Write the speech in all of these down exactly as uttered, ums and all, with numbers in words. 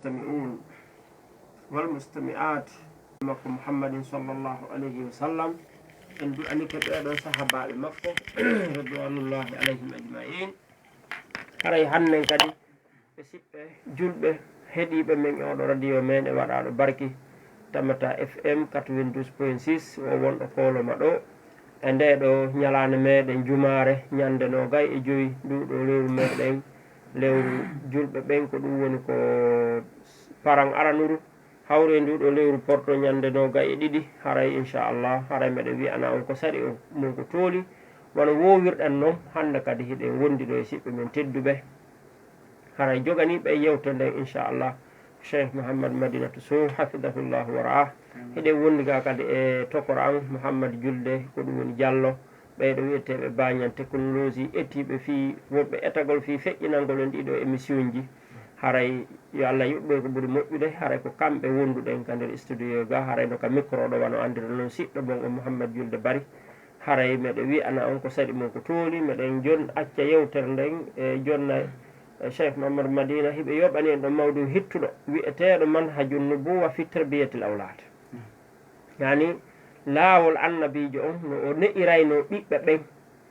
المستمعون والمستمعات makko Muhammadin sallallahu alayhi wa sallam. En du'anike ɓeeɗo sahabaaɓe makko ridwanullahi alayhim ajma'in. Haray hannden kadi, ɓe siɓɓe julɓe heɗiiɓe men e oɗo radio men e waɗaaɗo barki, Tamata F M quatre-vingt-douze point six, o wonɗo kooloma ɗo e nde ɗo ñalaande meɗen jumaare, ñande noogay e joy ndu ɗo lewru meɗen, lewru julɓe ɓen, ko ɗum woni ko paran aranuru, hawre ndu ɗo lewru porto ñande noogay e ɗiɗi. Haray, inchallah, haray meɗen wi'ana on ko saɗi on, mon ko tooli, wano woowirɗen non, hannde kadi hiɗen wondi ɗo e siɓɓe men tedduɓe. Haray joganiiɓe e yewtere nden, inchallah, Cheikh Mouhammad Madinatu Sow, hafidahullahu wa ra'ah. Hiɗen wondi ga kadi e tokora an, Mouhammad Julde, ko ɗum woni Diallo. Ɓeyɗo wi'eteeɓe Bañan Technologie, etiiɓe fii, wonɓe etagol fii feƴƴinangol en ɗiɗo émission ji. Haray yo Allah yuɓɓoy ko ɓuri moƴƴude, haray ko kamɓe wonduɗen ka nder studio ga, haray no ka micro ɗo wano anndira non siɗɗo mon o Mouhammad Julde Bari. Haray meɗen wi'ana on ko saɗi mon ko tooli, meɗen jon acca yewtere nden e jonna, eh, Cheikh Mamadou Madina, hiɓe yoɓani en ɗo mawdu hittuɗo wi'eteeɗo Manhajun Nubuwa fi Tarbiyatil Awlad. Yani laawol annabiijo on no o ne'iraynoo ɓiɓɓe ɓen.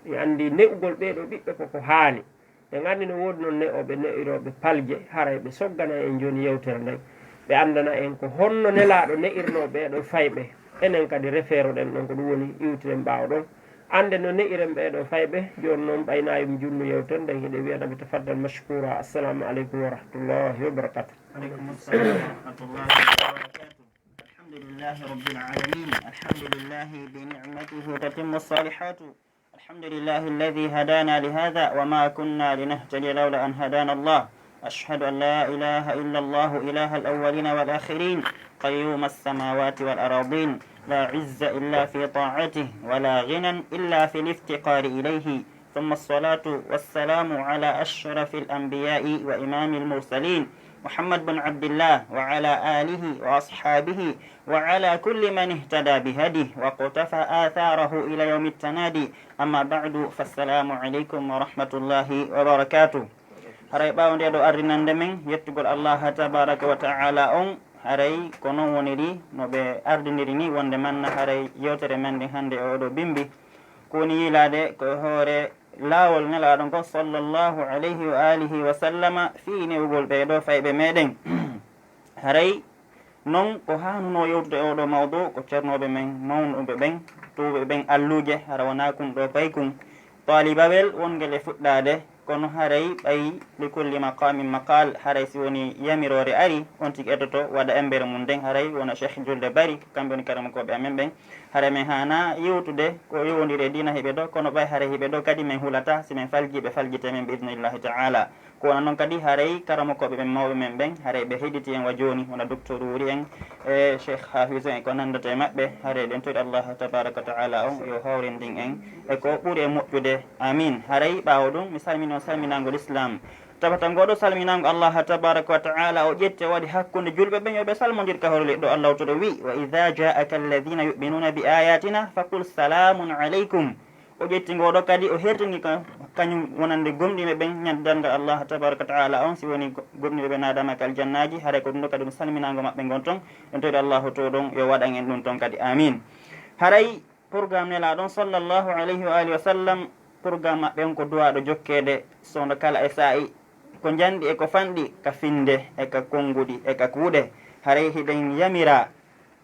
Mi anndi ne'ugol ɓee ɗoo ɓiɓɓe ko ko haani. En anndi no woodi non ne'ooɓe ne'irooɓe palje, haray ɓe soggana en jooni yewtere nden. Ɓe anndana en ko honno Nelaaɗo ne'irnoo ɓee ɗoo fayɓe. Enen kadi refeeroɗen ɗon, ko ɗum woni iwtiren ɓaawo ɗon. Annde no ne'iren ɓee ɗoo fayɓe, jooni non ɓaynaayum junnu yewtere nden, hiɗen wi'ana ɓe tafaddal mashkura. Assalamu aleykum wa rahmatullahi wa barakatuh. وعليكم السلام ورحمة الله وبركاته. الحمد لله رب العالمين. الحمد لله بنعمته تتم الصالحات. الحمد لله الذي هدانا لهذا وما كنا لنهتدي لولا أن هدانا الله. أشهد أن لا إله إلا الله إله الأولين والآخرين، قيوم السماوات والأراضين، لا عز إلا في طاعته، ولا غنى إلا في الافتقار إليه. ثم الصلاة والسلام على أشرف الأنبياء وإمام المرسلين، محمد بن عبد الله، وعلى آله وأصحابه وعلى كل من اهتدى بهديه واقتفى آثاره إلى يوم التنادي. أما بعد، فالسلام عليكم ورحمة الله وبركاته. Haray ɓaawo nde ɗo ardinande men yettugol Allah tabaraka wa ta'ala on, haray ko non woniri no ɓe ardiniri ni, wonde manna haray yewtere men nden hannde e oɗo bimbi ko woni yiilaade ko e hoore laawol Nelaaɗo on ko sallallahu alayhi wa alihi wa sallama fii ne'ugol ɓee ɗoo fayɓe meɗen. Haray non ko haanunoo yewtude e oɗo mawdu ko ceernooɓe men mawnuɓe ɓen, tuuɓe ɓen alluuje, hara wonaa kun ɗoo paykun. Taalibawel wongel e fuɗɗaade, kono haray ɓay li kulli maqaamin maqaal, haray si woni yamiroore ari, on tigi ettoto waɗa embere mum nden, haray wona Cheikh Julde Bari, kamɓe woni karamokooɓe amen ɓen. Haray men haanaa yewtude ko yowondiri e diina hiɓe ɗoo, kono ɓay haray hiɓe ɗoo kadi men hulataa, si men faljii ɓe faljitee men bi idnillahi ta'ala. Ko wona non kadi haray karamokooɓe ɓen mawɓe men ɓen, haray ɓe heɗiti en wa jooni, wona Doktor Wuri en, e Cheikh Hafizu en, ko nanndata e maɓɓe, haray ɗen toɗi Allah tabaraka wa ta'ala on yo hawrindin en e ko ɓuri e moƴƴude. Amin. Haray ɓaawo ɗum, mi salmini on salminaango Lislaam. Tabata ngoo ɗoo salminaango Allah tabaraka wa ta'ala o ƴetti o waɗi hakkunde julɓe ɓen yo ɓe salmondir ka hoore leɗɗo. Allah to ɗo wi'i, "Wa idha ja'aka alladhina yu'minuna bi ayatina faqul salamun alaykum." O ƴetti ngoo ɗoo kadi, o hertini ka, kañum wonande gomɗinɓe ɓen ñande darngal Allah tabaraka wa ta'ala on, si woni go-, gomɗinɓe ɓe naadama ka aljannaaji, haray ko ɗum ɗoo kadi ɗum salminaango maɓɓe ngon ton. En toɗi Allahu to ɗon, yo waɗan en ɗum ton kadi. Amin. Haray programme Nelaaɗo on sallallahu alayhi wa alihi wa sallam, programme maɓɓe on ko duwaaɗo jokkeede, sondo kala e saa'i, ko njanɗi e ko fanɗi, ka finnde e ka konnguɗi e ka kuuɗe. Haray hiɗen yamiraa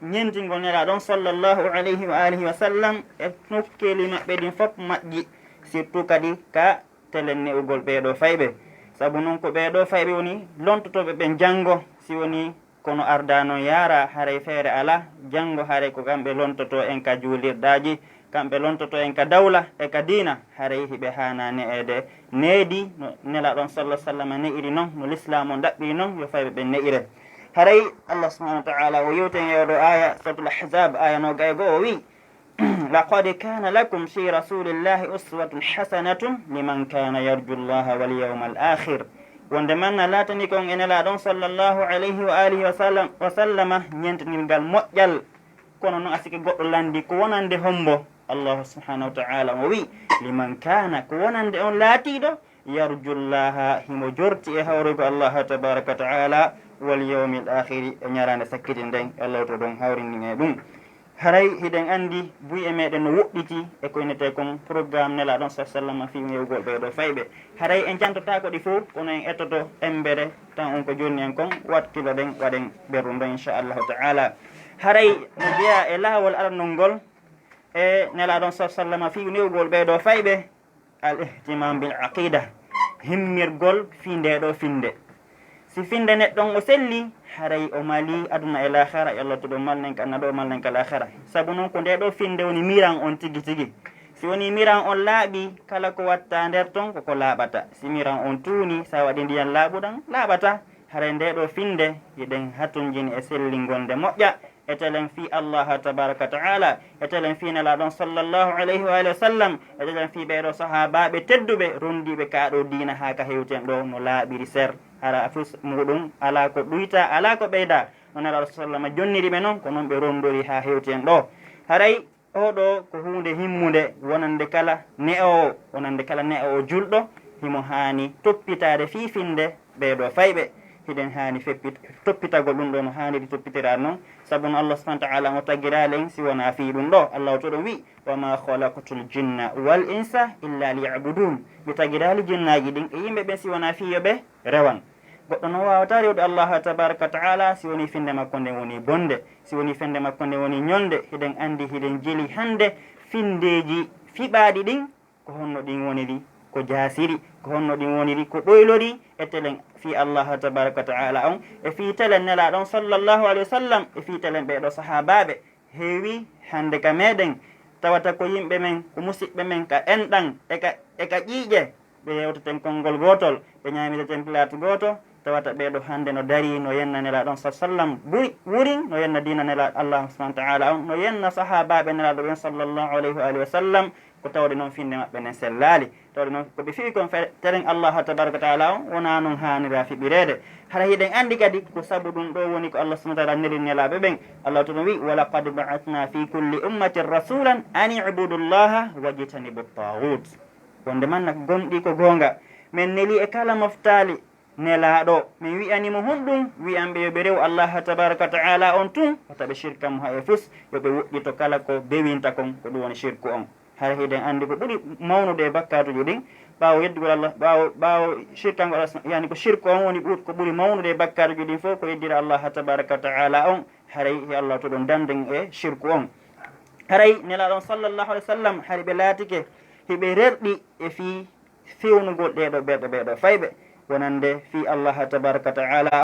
ñentingol Nelaaɗo on sallallahu alayhi wa alihi wa sallam e nokkeeli maɓɓe ɗin fof majji, surtout kadi ka telen ne'ugol ɓee ɗoo fayɓe. Sabu non ko ɓee ɗoo fayɓe woni lontotooɓe ɓen janngo, si woni kono ardaano yaara, haray feere alaa, janngo haray ko kamɓe lontotoo en ka juulirɗaaji, kamɓe lontotoo en ka dawla e ka diina, haray hiɓe haanaa ne'eede needi no Nelaaɗo on sallallahu alayhi wa sallam ne'iri non, no Lislaamu on ɗaɓɓiri non, yo fayɓe ɓen ne'ire. Haray Allah subhanahu wa ta'ala o yewti en e oo ɗoo aaya, Suratul Ahzab, aaya noogay e go'o, o wi'i, "Laqad kana lakum fi rasulillahi uswatun hasanatun liman kana yarju Allaha wal yawmal akhir." Wonde manna laatani kon e Nelaaɗo on sallallahu alayhi wa alihi wa sallam, wa sallama, ñentinirgal moƴƴal. Kono non a sikki goɗɗo lanndi ko wonande hombo? Allah subhanahu wa ta'ala o wi'i, "Liman kana," ko wonande on laatiiɗo yarjullaha, himo jorti e hawrugo Allah tabaraka wa ta'ala, wal yawmil akhiri, e ñalaande sakkiti nden, Allah to ɗon hawrindin e ɗum. Haray hiɗen anndi buy e meɗen no woɗɗiti e ko innete kon programme Nelaaɗo on sallallahu alaihi wasallam fii newugol ɓee ɗoo fayɓe. Haray en jantotaako ɗi fow, kono en ettoto embere tan on ko jonni en kon, wakkilo ɗen waɗen berru ndo, insha Allahu ta'ala. Haray no jeyaa e laawol aranol ngol e Nelaaɗo on sallallahu alaihi wasallam fii newugol ɓee ɗoo fayɓe. Al ihtimam bil aqida, himmirgol fii ndee ɗoo finnde. Si finnde neɗɗo on o selli, haray o mali aduna e laakhara, yo Allah to ɗo malnen ka anna ɗo, malnen ka laakhara. Sabu non ko ndee ɗoo finnde woni miran on tigi tigi. Si woni miran on laaɓi, kala ko watta nder ton ko ko laaɓata. Si miran on tuuni, sa waɗi ndiyan laaɓuɗan, laaɓata. Haray ndee ɗoo finnde, hiɗen hatonjini e sellingol nde moƴƴa. Etelen fii Allah tabaraka wa ta'ala, etelen fii Nelaaɗo on sallallahu alayhi wa alihi wa sallam, etelen fii ɓee ɗoo sahaabaaɓe tedduɓe, rondiiɓe kaa ɗoo diina haa ka hewten ɗoo no laaɓiri ser. Hara fus muɗum alaa ko ɗuyta, alaa ko ɓeyda. No Nelaaɗo sallallahu alayhi wa sallam jonniri ɓe non, ko non ɓe rondori haa hewten ɗoo. Haray oo ɗoo ko huunde himmunde wonande kala ne'oowo, wonande kala ne'oowo julɗo, himo haani toppitaade fii finnde ɓee ɗoo fayɓe. Hiɗen haani feppit-, toppitagol ɗum ɗoo no haaniri toppitiraade non, sabu no Allah subhanahu wa ta'ala o tagiraali en si wonaa fii ɗum ɗoo. Allah to ɗum wi'i, "Wa ma khalaqtul jinna wal insa illa liya'budun." Mi tagiraali jinnaaji ɗin e yimɓe ɓen si wonaa fii yo ɓe rewan. Goɗɗo no waawataa rewde Allah tabaraka wa ta'ala si wonii finnde makko nden wonii bonde, si wonii finnde makko nden wonii ñolnde. Hiɗen anndi hiɗen jeli hannde finndeeji fiɓaaɗi ɗin, ko honno ɗin woniri ko jaasiri, ko honno ɗin woniri ko ɗoylori, etelen fii Allah tabaraka wa ta'ala on, e fii telen Nelaaɗo on sallallahu alayhi wa sallam, e fii telen ɓee ɗoo sahaabaaɓe. Heewi hannde ka meɗen, tawata ko yimɓe men, ko musiɓɓe men ka enɗan e ka, e ka ƴiiƴe, ɓe yewteten konngol gootol, ɓe ñaamiteten plate gooto, tawata ɓee ɗoo hannde no darii, no yenna Nelaaɗo on sallallahu alayhi wa sallam buri, wurin, no yenna diina Nelaaɗo Allah subhanahu wa ta'ala on, no yenna sahaabaaɓe Nelaaɗo ɓen sallallahu alayhi wa alihi wa sallam, ko tawde non finnde maɓɓe nden sellaali. Tawde non ko ɓe fiɓi kon fe-, teren Allah tabaraka wa ta'ala on, wonaa non haanira fiɓireede. Hara hiɗen anndi kadi ko sabu ɗum ɗoo woni ko Allah subhanahu wa ta'ala neliri nelaaɓe ɓen. Allah to ɗum wi'i, "Wa laqad ba'athna fi kulli ummatin rasulan an i'budu Allaha wajtanibu at-taghut." Wonde man nak gomɗii ko goonga, men neli e kala moftaali nelaaɗo, min wi'ani mo honɗum? Wi'an ɓe yo ɓe rew Allah tabaraka wa ta'ala on tun, wata ɓe shirka mo hay e fus, yo ɓe woɗɗito kala ko bewinta kon, ko ɗum woni shirku on. Hara hiɗen anndi ko ɓuri mawnude e bakkaatuuji ɗin, ɓaawo yeddugol Allah, ɓaawo, ɓaawo shirkangol Allah, yani ko shirku on woni ɓur-, ko ɓuri mawnude e bakkaatuuji ɗin fof, ko yeddira Allah tabaraka wa ta'ala on, haray e Allah to ɗon danden e shirku on. Haray Nelaaɗo on sallallahu alayhi wa sallam, hari ɓe laatike hiɓe rerɗi e fii fewnugol ɗee ɗoo ɓee ɗoo, ɓee ɗoo fayɓe, wonande fii Allah tabaraka wa ta'ala,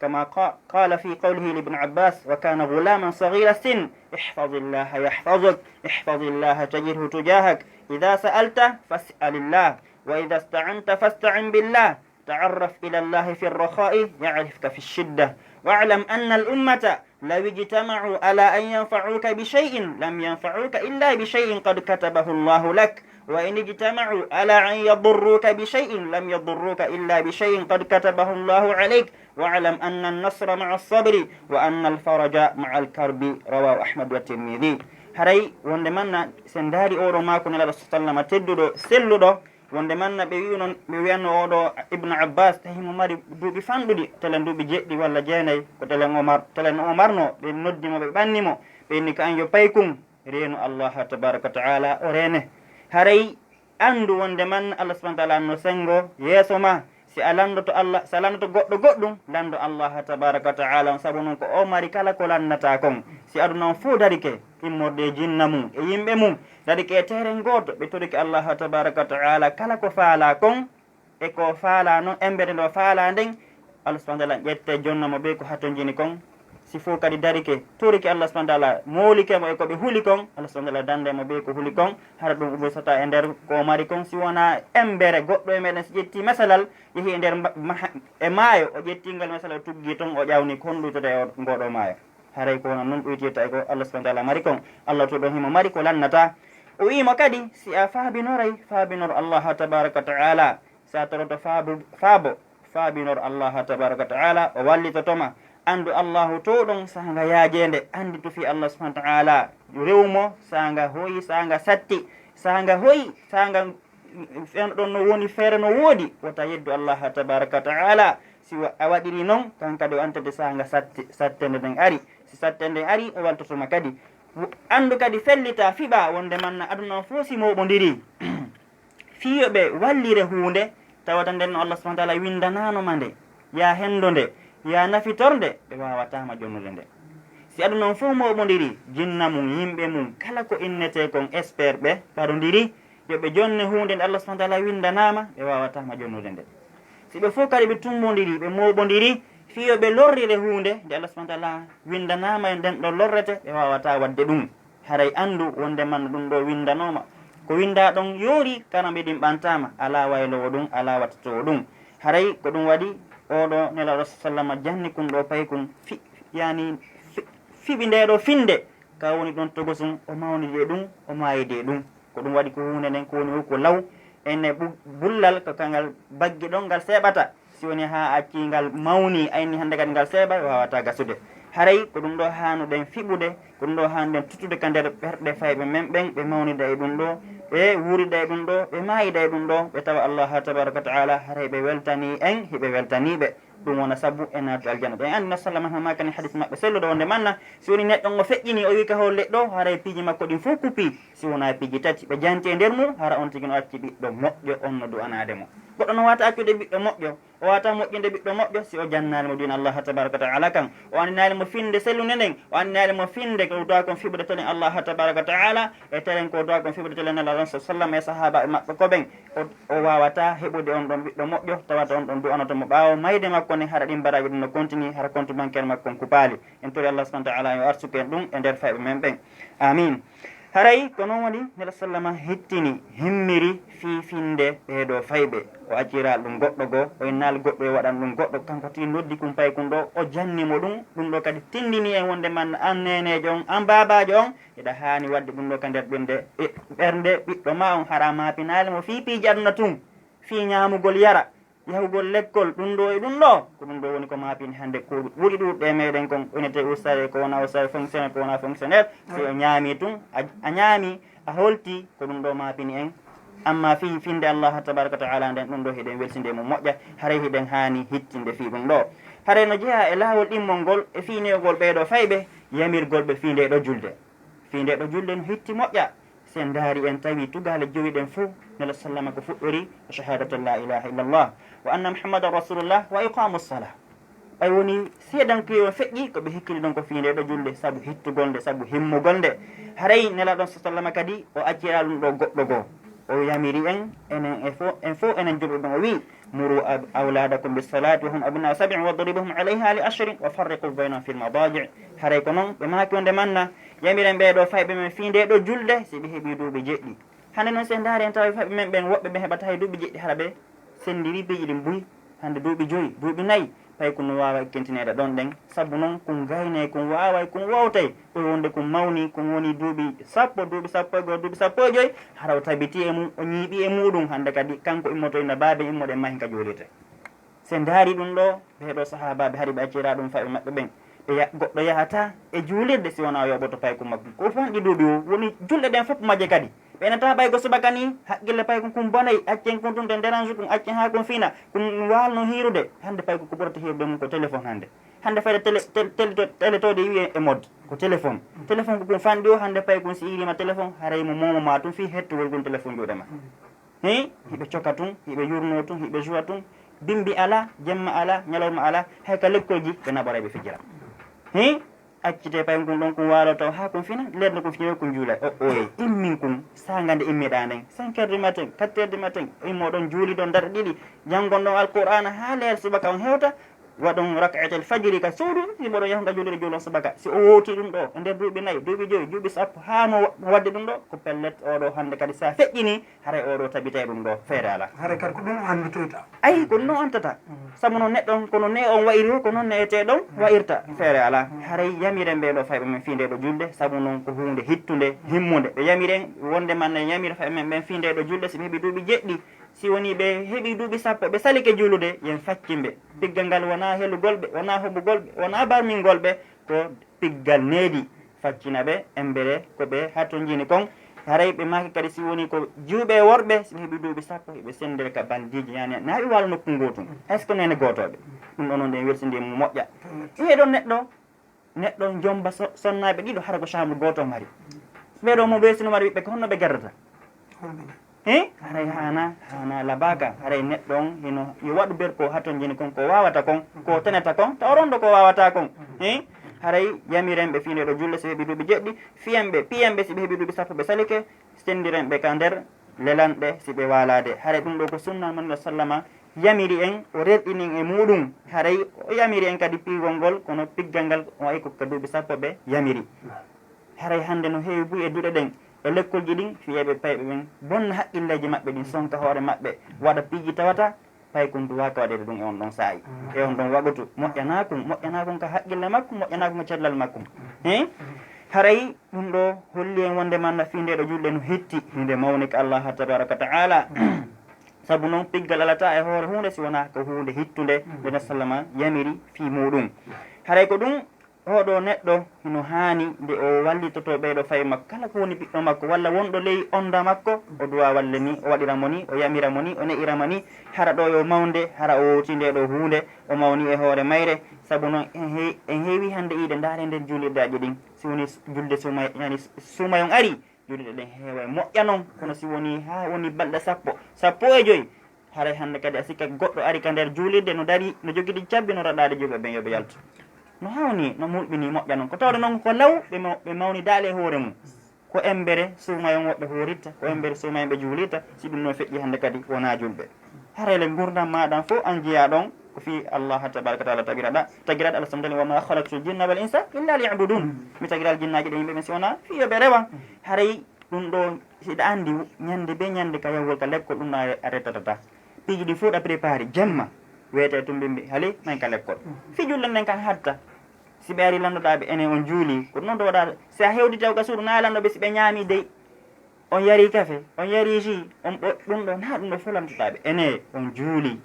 kama qa-, qala fi qawlihi li Ibn Abbas, wa kana ghulaman saghira sin, "Ihfazillaha yahfazuk, ihfazillaha tajidhu tujahak, idha sa'alta fas'alillah, wa idha ista'anta fasta'in billah, ta'arraf ila Allahi fi ar-rakha'i ya'rifka fi ash-shiddah, wa'lam anna al-ummata law ijtama'u ala an yanfa'uka bi shay'in lam yanfa'uka illa bi shay'in qad katabahu Allahu lak, wa in ijtama'u ala an yadurruka bi shay'in lam yadurruka illa bi shay'in qad katabahu Allahu alayk, wa'lam anna an-nasra ma'a as-sabri wa anna al-faraja ma'a al-karbi." Rawahu Ahmad wa Tirmidhi. Haray wonde manna sen ndaari oo ɗoo maaku Nelaaɗo sallallahu alayhi wa sallam tedduɗo, selluɗo, wonde manna ɓe wi'uno, ɓe wi'anno oo ɗoo Ibnu Abbas, tawi himo mari duuɓi fanɗuɗi, telen duuɓi jeɗɗi walla jeenay, ko telen o mar-, telen o marno, ɓe noddi mo, ɓe ɓanni mo, ɓe inni ko an yo paykun, reenu Allah tabaraka wa ta'ala o reene. Haray anndu wonde manna Allah subhanahu wa ta'ala no senngo yeeso ma. Si a lanndoto Allah, si a lanndoto goɗɗo goɗɗum, lanndo Allah tabaraka wa ta'ala on, sabu non ko o mari kala ko lanndata kon. Si aduna on fow darike, immorde e jinna mum e yimɓe mum, darike e teeren gooto, ɓe torike Allah tabaraka wa ta'ala kala ko faalaa kon, e ko faalaa non, embere ndo faalaa nden, Allah subhanahu wa ta'ala ƴette jonna mo ɓe ko hatonjini kon. Si fow kadi darike, torike Allah subhanahu wa ta'ala, moolike mo e ko ɓe huli kon, Allah subhanahu wa ta'ala dande mo ɓe ko huli kon, hara ɗum ummortata e nder ko o mari kon, si wonaa embere goɗɗo e meɗen si ƴetti masalal, yehi e nder mba-, maha-, e maayo, o ƴetti ngal masala, o tuggi ton, o ƴawni, ko honɗum ɗuytata e o-, ngoo ɗoo maayo? Haray ko wona non ɗuytirta e ko Allah subhanahu wa ta'ala mari kon. Allah to ɗon himo mari ko lannata. O wi'i mo kadi, si a faabinoray, faabinor Allah tabaraka wa ta'ala. Si a toroto faabu-, faabo, faabinor Allah tabaraka wa ta'ala, o wallitoto ma. Anndu Allahu to ɗon saanga yaajeende, annditu fii Allah subhanahu wa ta'ala. Rew mo saanga hoyi, saanga satti, saanga hoyi, saanga Fen ɗon no woni feere no woodi, wota yeddu Allah tabaraka wa ta'ala. Si wa-, a waɗiri noon, kan kadi o antete saanga satte-, sattende nden ari. Si sattende nden ari, o waltotoma kadi. Wo-, anndu kadi fellita, fiɓa wonde manna aduna on fof si mooɓondiri. Fii yo ɓe wallire huunde, tawata nden no Allah subhanahu wa ta'ala winndanaano ma nde. Ya henndo nde, ya nafitor nde, ɓe waawataa ma jonnude nde. Si aduna on fof mooɓondiri, jinna mum, yimɓe mum, kala ko innetee kon expert ɓe, parodiri, yo ɓe jonne huunde nde Allah subhanahu wa ta'ala winndanaama, ɓe waawataa ma jonnude nde. Si ɓe fof kadi ɓe tummbondiri, ɓe mooɓondiri, fii yo ɓe lorrire huunde nde Allah subhanahu wa ta'ala winndanaama e nden ɗo lorrete, ɓe waawataa waɗde ɗum. Haray anndu wonde manna ɗum ɗo winndanooma. Ko winndaa ɗon yoori, kala mbeɗin ɓantaama, alaa wayloowo ɗum, alaa wattotoowo ɗum. Haray ko ɗum waɗi oɗo Nelaaɗo sallama janni kun ɗo paykun fi-, yani fi-, fiɓi nde ɗo finnde, ka woni ɗon togosum, o mawnidi e ɗum, o maayidi e ɗum. Ko ɗum waɗi ko huunde nden ko woni o ko law, ene bu-, bullal ko kangal baggi ɗon ngal seeɓata. Si woni haa accii ngal mawni, ayni hannde kadi ngal seeɓa, waawata gasude. Haray ko ɗum ɗo haanuɗen fiɓude, ko ɗum ɗo haanuɗen tuttude ka nder ɓerɗe fayɓe men ɓen, ɓe mawnida e ɗum ɗo, ɓe wuurida e ɗum ɗo, ɓe maayida e ɗum ɗo, ɓe tawa Allah tabaraka wa ta'ala, haray ɓe weltanii en, hiɓe weltanii ɓe. Ɗum wona sabu e naatu aljanna. Ɓe anndi no sallama hama kani hadis maɓɓe selluɗo wonde manna, si woni neɗɗo on o feƴƴini, o wi ka holle ɗo, haray piiji makko ɗin fof kuppi, si wona piiji tati. Ɓe janti e nder mum, hara on tigi no acci ɓiɗɗo moƴƴo on no du'anaade mo. Goɗɗo no waata accude ɓiɗɗo moƴƴo, o waata moƴƴinde ɓiɗɗo moƴƴo si o jannaali mo diina Allah tabaraka wa ta'ala kan. O anndinaali mo finnde sellunde nden, o anndinaali mo finnde ko du'a kon fiɓude telen Allah tabaraka wa ta'ala, e telen ko du'a kon fiɓude telen Nelaaɗo sallam e sahaabaaɓe maɓɓe ko ɓen. O, o waawata heɓude on ɗon ɓiɗɗo moƴƴo, tawata on ɗon du'anoto mo ɓaawo mayde makko nden, hara ɗin baraaji ɗin no kontini, hara compte bancaire makko on kupaali. En tori Allah subhanahu wa ta'ala yo arsuku en ɗum e nder fayɓe men ɓen. Amin. Haray ko noon woni Nelaaɗo sallama hittini, himmiri fii finnde ɓee ɗoo fayɓe. O acciraali ɗum goɗɗo goo, o innaali goɗɗo yo waɗan ɗum goɗɗo, kanko tigi noddi kun paykun ɗo, o janni mo ɗum. Ɗum ɗo kadi tinndini en wonde man an neeneejo on, an baabaajo on, hiɗa haani waɗde ɗum ɗo ka nder ɓernde, e, ɓernde ɓiɗɗo ma on, hara maapinaali mo fii piiji aduna tun, fii ñaamugol yara, yahugol lekkol, ɗum ɗo e ɗum ɗo, ko ɗum ɗo woni ko maapini hannde ko ɓuri ɗuuɗde e meɗen kon, o inete ustare, ko wona ustare, fonctionnaire, ko wona fonctionnaire. Si o ñaami tun, a, a ñaami, a holti, ko ɗum ɗo maapini en. Amma fii finnde Allah tabaraka wa ta'ala nden, ɗum ɗo hiɗen welsinde mo moƴƴa, haray hiɗen haani hittinde fii ɗum ɗo. Haray no jeyaa e laawol ɗimmol ngol e fii newgol ɓee ɗoo fayɓe, yamirgol ɓe fii ndee ɗoo julde. Fii ndee ɗoo julde no hitti moƴƴa. Si en ndaari, en tawi tugaale jowi ɗen fof, Nelaaɗo sallama ko fuɗɗori ko shahadatu an la ilaha illallah wa anna Muhammadan rasulullah wa iqamu salah. Ɓay woni seedankuye on feƴƴi ko ɓe hikkini ɗon ko fii ndee ɗoo julde, sabu hittugol nde, sabu himmugol nde. Haray Nelaaɗo sallama kadi o accira ɗum ɗo goɗɗo goo. O yamiri en, enen e fo-, en fof enen julɓe ɓen, o wi, "Muru ab-, awladakum bis-salati wa hum abna'u sab'in wadribuhum alayha li ashrin wa farriqu baynahum fil madaji'." Haray ko non ɓe maaki wonde manna, yamiren ɓee ɗoo fayɓe men fii ndee ɗoo julde si ɓe heɓii duuɓi jeɗɗi. Hannde non si en ndaari en tawa fayɓe men ɓen woɓɓe ɓe heɓata hay duuɓi jeɗɗi hara ɓe senndiri piiji ɗin buy. Hannde duuɓi joyi, duuɓi nayi, paykun no waawa ekkintineede ɗon ɗen. Sabu non kun gaynay, kun waaway, kun wowtay. Ɓuri wonde kun mawni, kun woni duuɓi sappo, duuɓi sappo e go'o, duuɓi sappo e joyi, hara o tabiti e mum, o ñiiɓi e muɗum. Hannde kadi kanko immoto ina baabe immoɗen mahi ka juulirde. Si en ndaari ɗum ɗo, ɓee ɗoo sahaabaaɓe hari ɓe accira ɗum fayɓe maɓɓe ɓen. Ɓe ya-, goɗɗo yahataa e juulirde si wonaa o yoɓoto paykun makko. Ko fanɗi duuɓi o woni julɗe ɗen fof majje kadi. Ɓe nataa ɓay ko subaka ni, haqqille paykun kun bonay, accen kun tun, te dérange kun, accen haa kun fina, kun waalno hiirude. Hannde paykun ko ɓurata hiirude mum ko téléphone hannde. Hannde fayde télé, télé, télé, télé to de wiye e mode, ko téléphone. Téléphone ko kun fanɗi o, hannde paykun si iirima téléphone, haray mo momo ma tun fii hettugol kun téléphone juuɗe ma. Hi, hiɓe coka tun, hiɓe yurno tun, hiɓe juwa tun. Bimbi ala, jemma ala, ñalawma ala, hay ka lekkolji ɓe naɓoray ɓe fijira. Hi, accite paykun ɗon kun waalo taw haa kun fina, leerde kun fijira kun juulay. O, oye, immin kun, saanga nde immiɗaa nden, cinq heures du matin, quatre heures du matin, o immo ɗon juuli ɗon dara ɗiɗi, janngon ɗon Alqur'aana haa leer subaka on hewta, waɗon rak'atel fajiri ka suudu, si mboɗon yahu nga juulirde juulon subaka. Si o wooti ɗum ɗo, e nder duuɓi nayi, duuɓi joyi, duuɓi sappo, haa no wa-, waɗde ɗum ɗo, ko pellet, oo ɗo hannde kadi sa feƴƴini, haray oo ɗo tabitay ɗum ɗo, feere alaa. Haray kadi ko ɗum o annitoyta. Ayi, ko ɗum o antata. Mm. Sabu noon neɗɗo on, kono ne on wa'iri o, ko noon ne etee ɗon wa'irta, feere alaa. Mm. Haray yamiren ɓee ɗo fayɓe men fii ndee ɗo julde, sabu noon ko huunde hittunde, himmunde. Ɓe yamiren, wonde man ne yamira fayɓe men ɓen fii ndee ɗo julde, si ɓe heɓi duuɓi jeɗɗi, si woni ɓe heɓi duuɓi sappo, ɓe salike juulude, yen faccin ɓe. Piggal ngal wonaa helugol ɓe, wonaa hobugol ɓe, wonaa barmingol ɓe, ko piggal needi. Faccina ɓe, embere ko ɓe hatonjini kon, Haray ɓe maaki kadi si woni ko jiwɓe e worɓe, si ɓe heɓi duuɓi sappo, hiɓe senndere ka baldiiji, yani, na ɓe waalo nokku ngootu. Est-ce que nene gootooɓe? Ɗum ɗo noon ɗen weltindii mo moƴƴa. Ɗum e ɗon neɗɗo, neɗɗo jomba so-, sonnaaɓe ɗiɗo, hara ko chambre gooto mari. Ɓee ɗoo mo ɓe sino mari ɓiɓɓe, ko honno ɓe gardata? He? Haray haana, haana labaaka. Haray neɗɗo on hino, yo waɗu ber ko hatonjini kon, ko waawata kon, ko tenata kon, taw rondo ko waawata kon. He? Haray yamiren ɓe fii nde ɗo julde si ɓe heɓi duuɓi jeɗɗi, fiyen ɓe, piyen ɓe si ɓe heɓi duuɓi sappo ɓe salike, senndiren ɓe ka nder lelanɗe si ɓe waalaade. Haray ɗum ɗo ko sunna man sallama yamiri en, o rerɗini en e muuɗum. Haray o yamiri en kadi piigol ngol, kono piggal ngal o wayi ko ka duuɓi sappo ɓe yamiri. Haray hannde no heewi buy e duɗe ɗen, e lekkolji ɗin, fiyeeɓe payɓe ɓen bonna haqqilleeji maɓɓe ɗin, sonka hoore maɓɓe, waɗa piiji tawata paykun duwaaka waɗeede ɗum e on ɗon saa'i, e on ɗon wagutu. Moƴƴanaa kun, moƴƴanaa kun ka haqqille makkum, moƴƴanaa kun ka cellal makkum. He? Haray ɗum ɗo holli en wonde manna fii nde ɗo julde no hitti, hinde mawni ka Allah tabaraka wa ta'ala. Sabu noon piggal alata e hoore huunde si wonaa ko huunde hittunde, nde Nabi sallama yamiri fii muuɗum. Haray ko ɗum, oɗo neɗɗo hino haani nde o wallitoto ɓee ɗo fawi makko, kala ko woni ɓiɗɗo makko walla wonɗo ley onda makko, o duwa walle ni, o waɗira mo ni, o yamira mo ni, o ne'ira mo ni, hara ɗo yo mawnde, hara o wowti nde ɗo huunde, o mawni e hoore mayre. Sabu noon en he-, en heewi hannde iide ndaare nder juulirdeeji ɗin, si woni s-, julde suuma, yani s-, suumayon ari, julirɗe ɗen heeway moƴƴa noon, kono si woni haa woni balɗe sappo, sappo e joy, haray hannde kadi a sikkat goɗɗo ari ka nder juulirde, no dari, no jogiti cabbi, no raɗaade juulɓe ɓen yo ɓe yaltu. No hawni, no mulɓini moƴƴa noon. Ko tawde noon ko law ɓe maw-, ɓe mawnidaali e hoore mum. Ko embere suumayon woɓɓe huuritta, ko embere suumayon ɓe juulitta, si ɗum no feƴƴi hannde kadi wonaa juulɓe. Haray le ngurdam maaɗa fof an jeyaa ɗon, ko fii Allah tabaraka wa taala tabiraɗa, tagiraɗa Allah subhanahu wa ta'ala, "Wa ma khalaqtul jinna wal insa illa liya'budun." Mi tagiral jinnaaji ɗe yimɓe ɓen si wonaa fii yo ɓe rewan. Haray ɗum ɗo, si ɗa anndi, ñande be ñande ka yahugol ka lekkol, ɗum ɗo a, a rettatata. Piiji ɗi fof ɗa préparé, jemma, wiyete tumbi mbi, hali, men ka lekkol. Fi julde nden kan hatta. Si ɓe ari landoɗaa ɓe, enen on juuli, ko ɗum ɗon to waɗa, si a hewdi taw ka suudu, na lanndo ɓe si ɓe ñaami dey, on yari kafe, on yari jus, on ɓo-, ɗum ɗo, na ɗum ɗo fof landoɗaa ɓe, ene on juuli.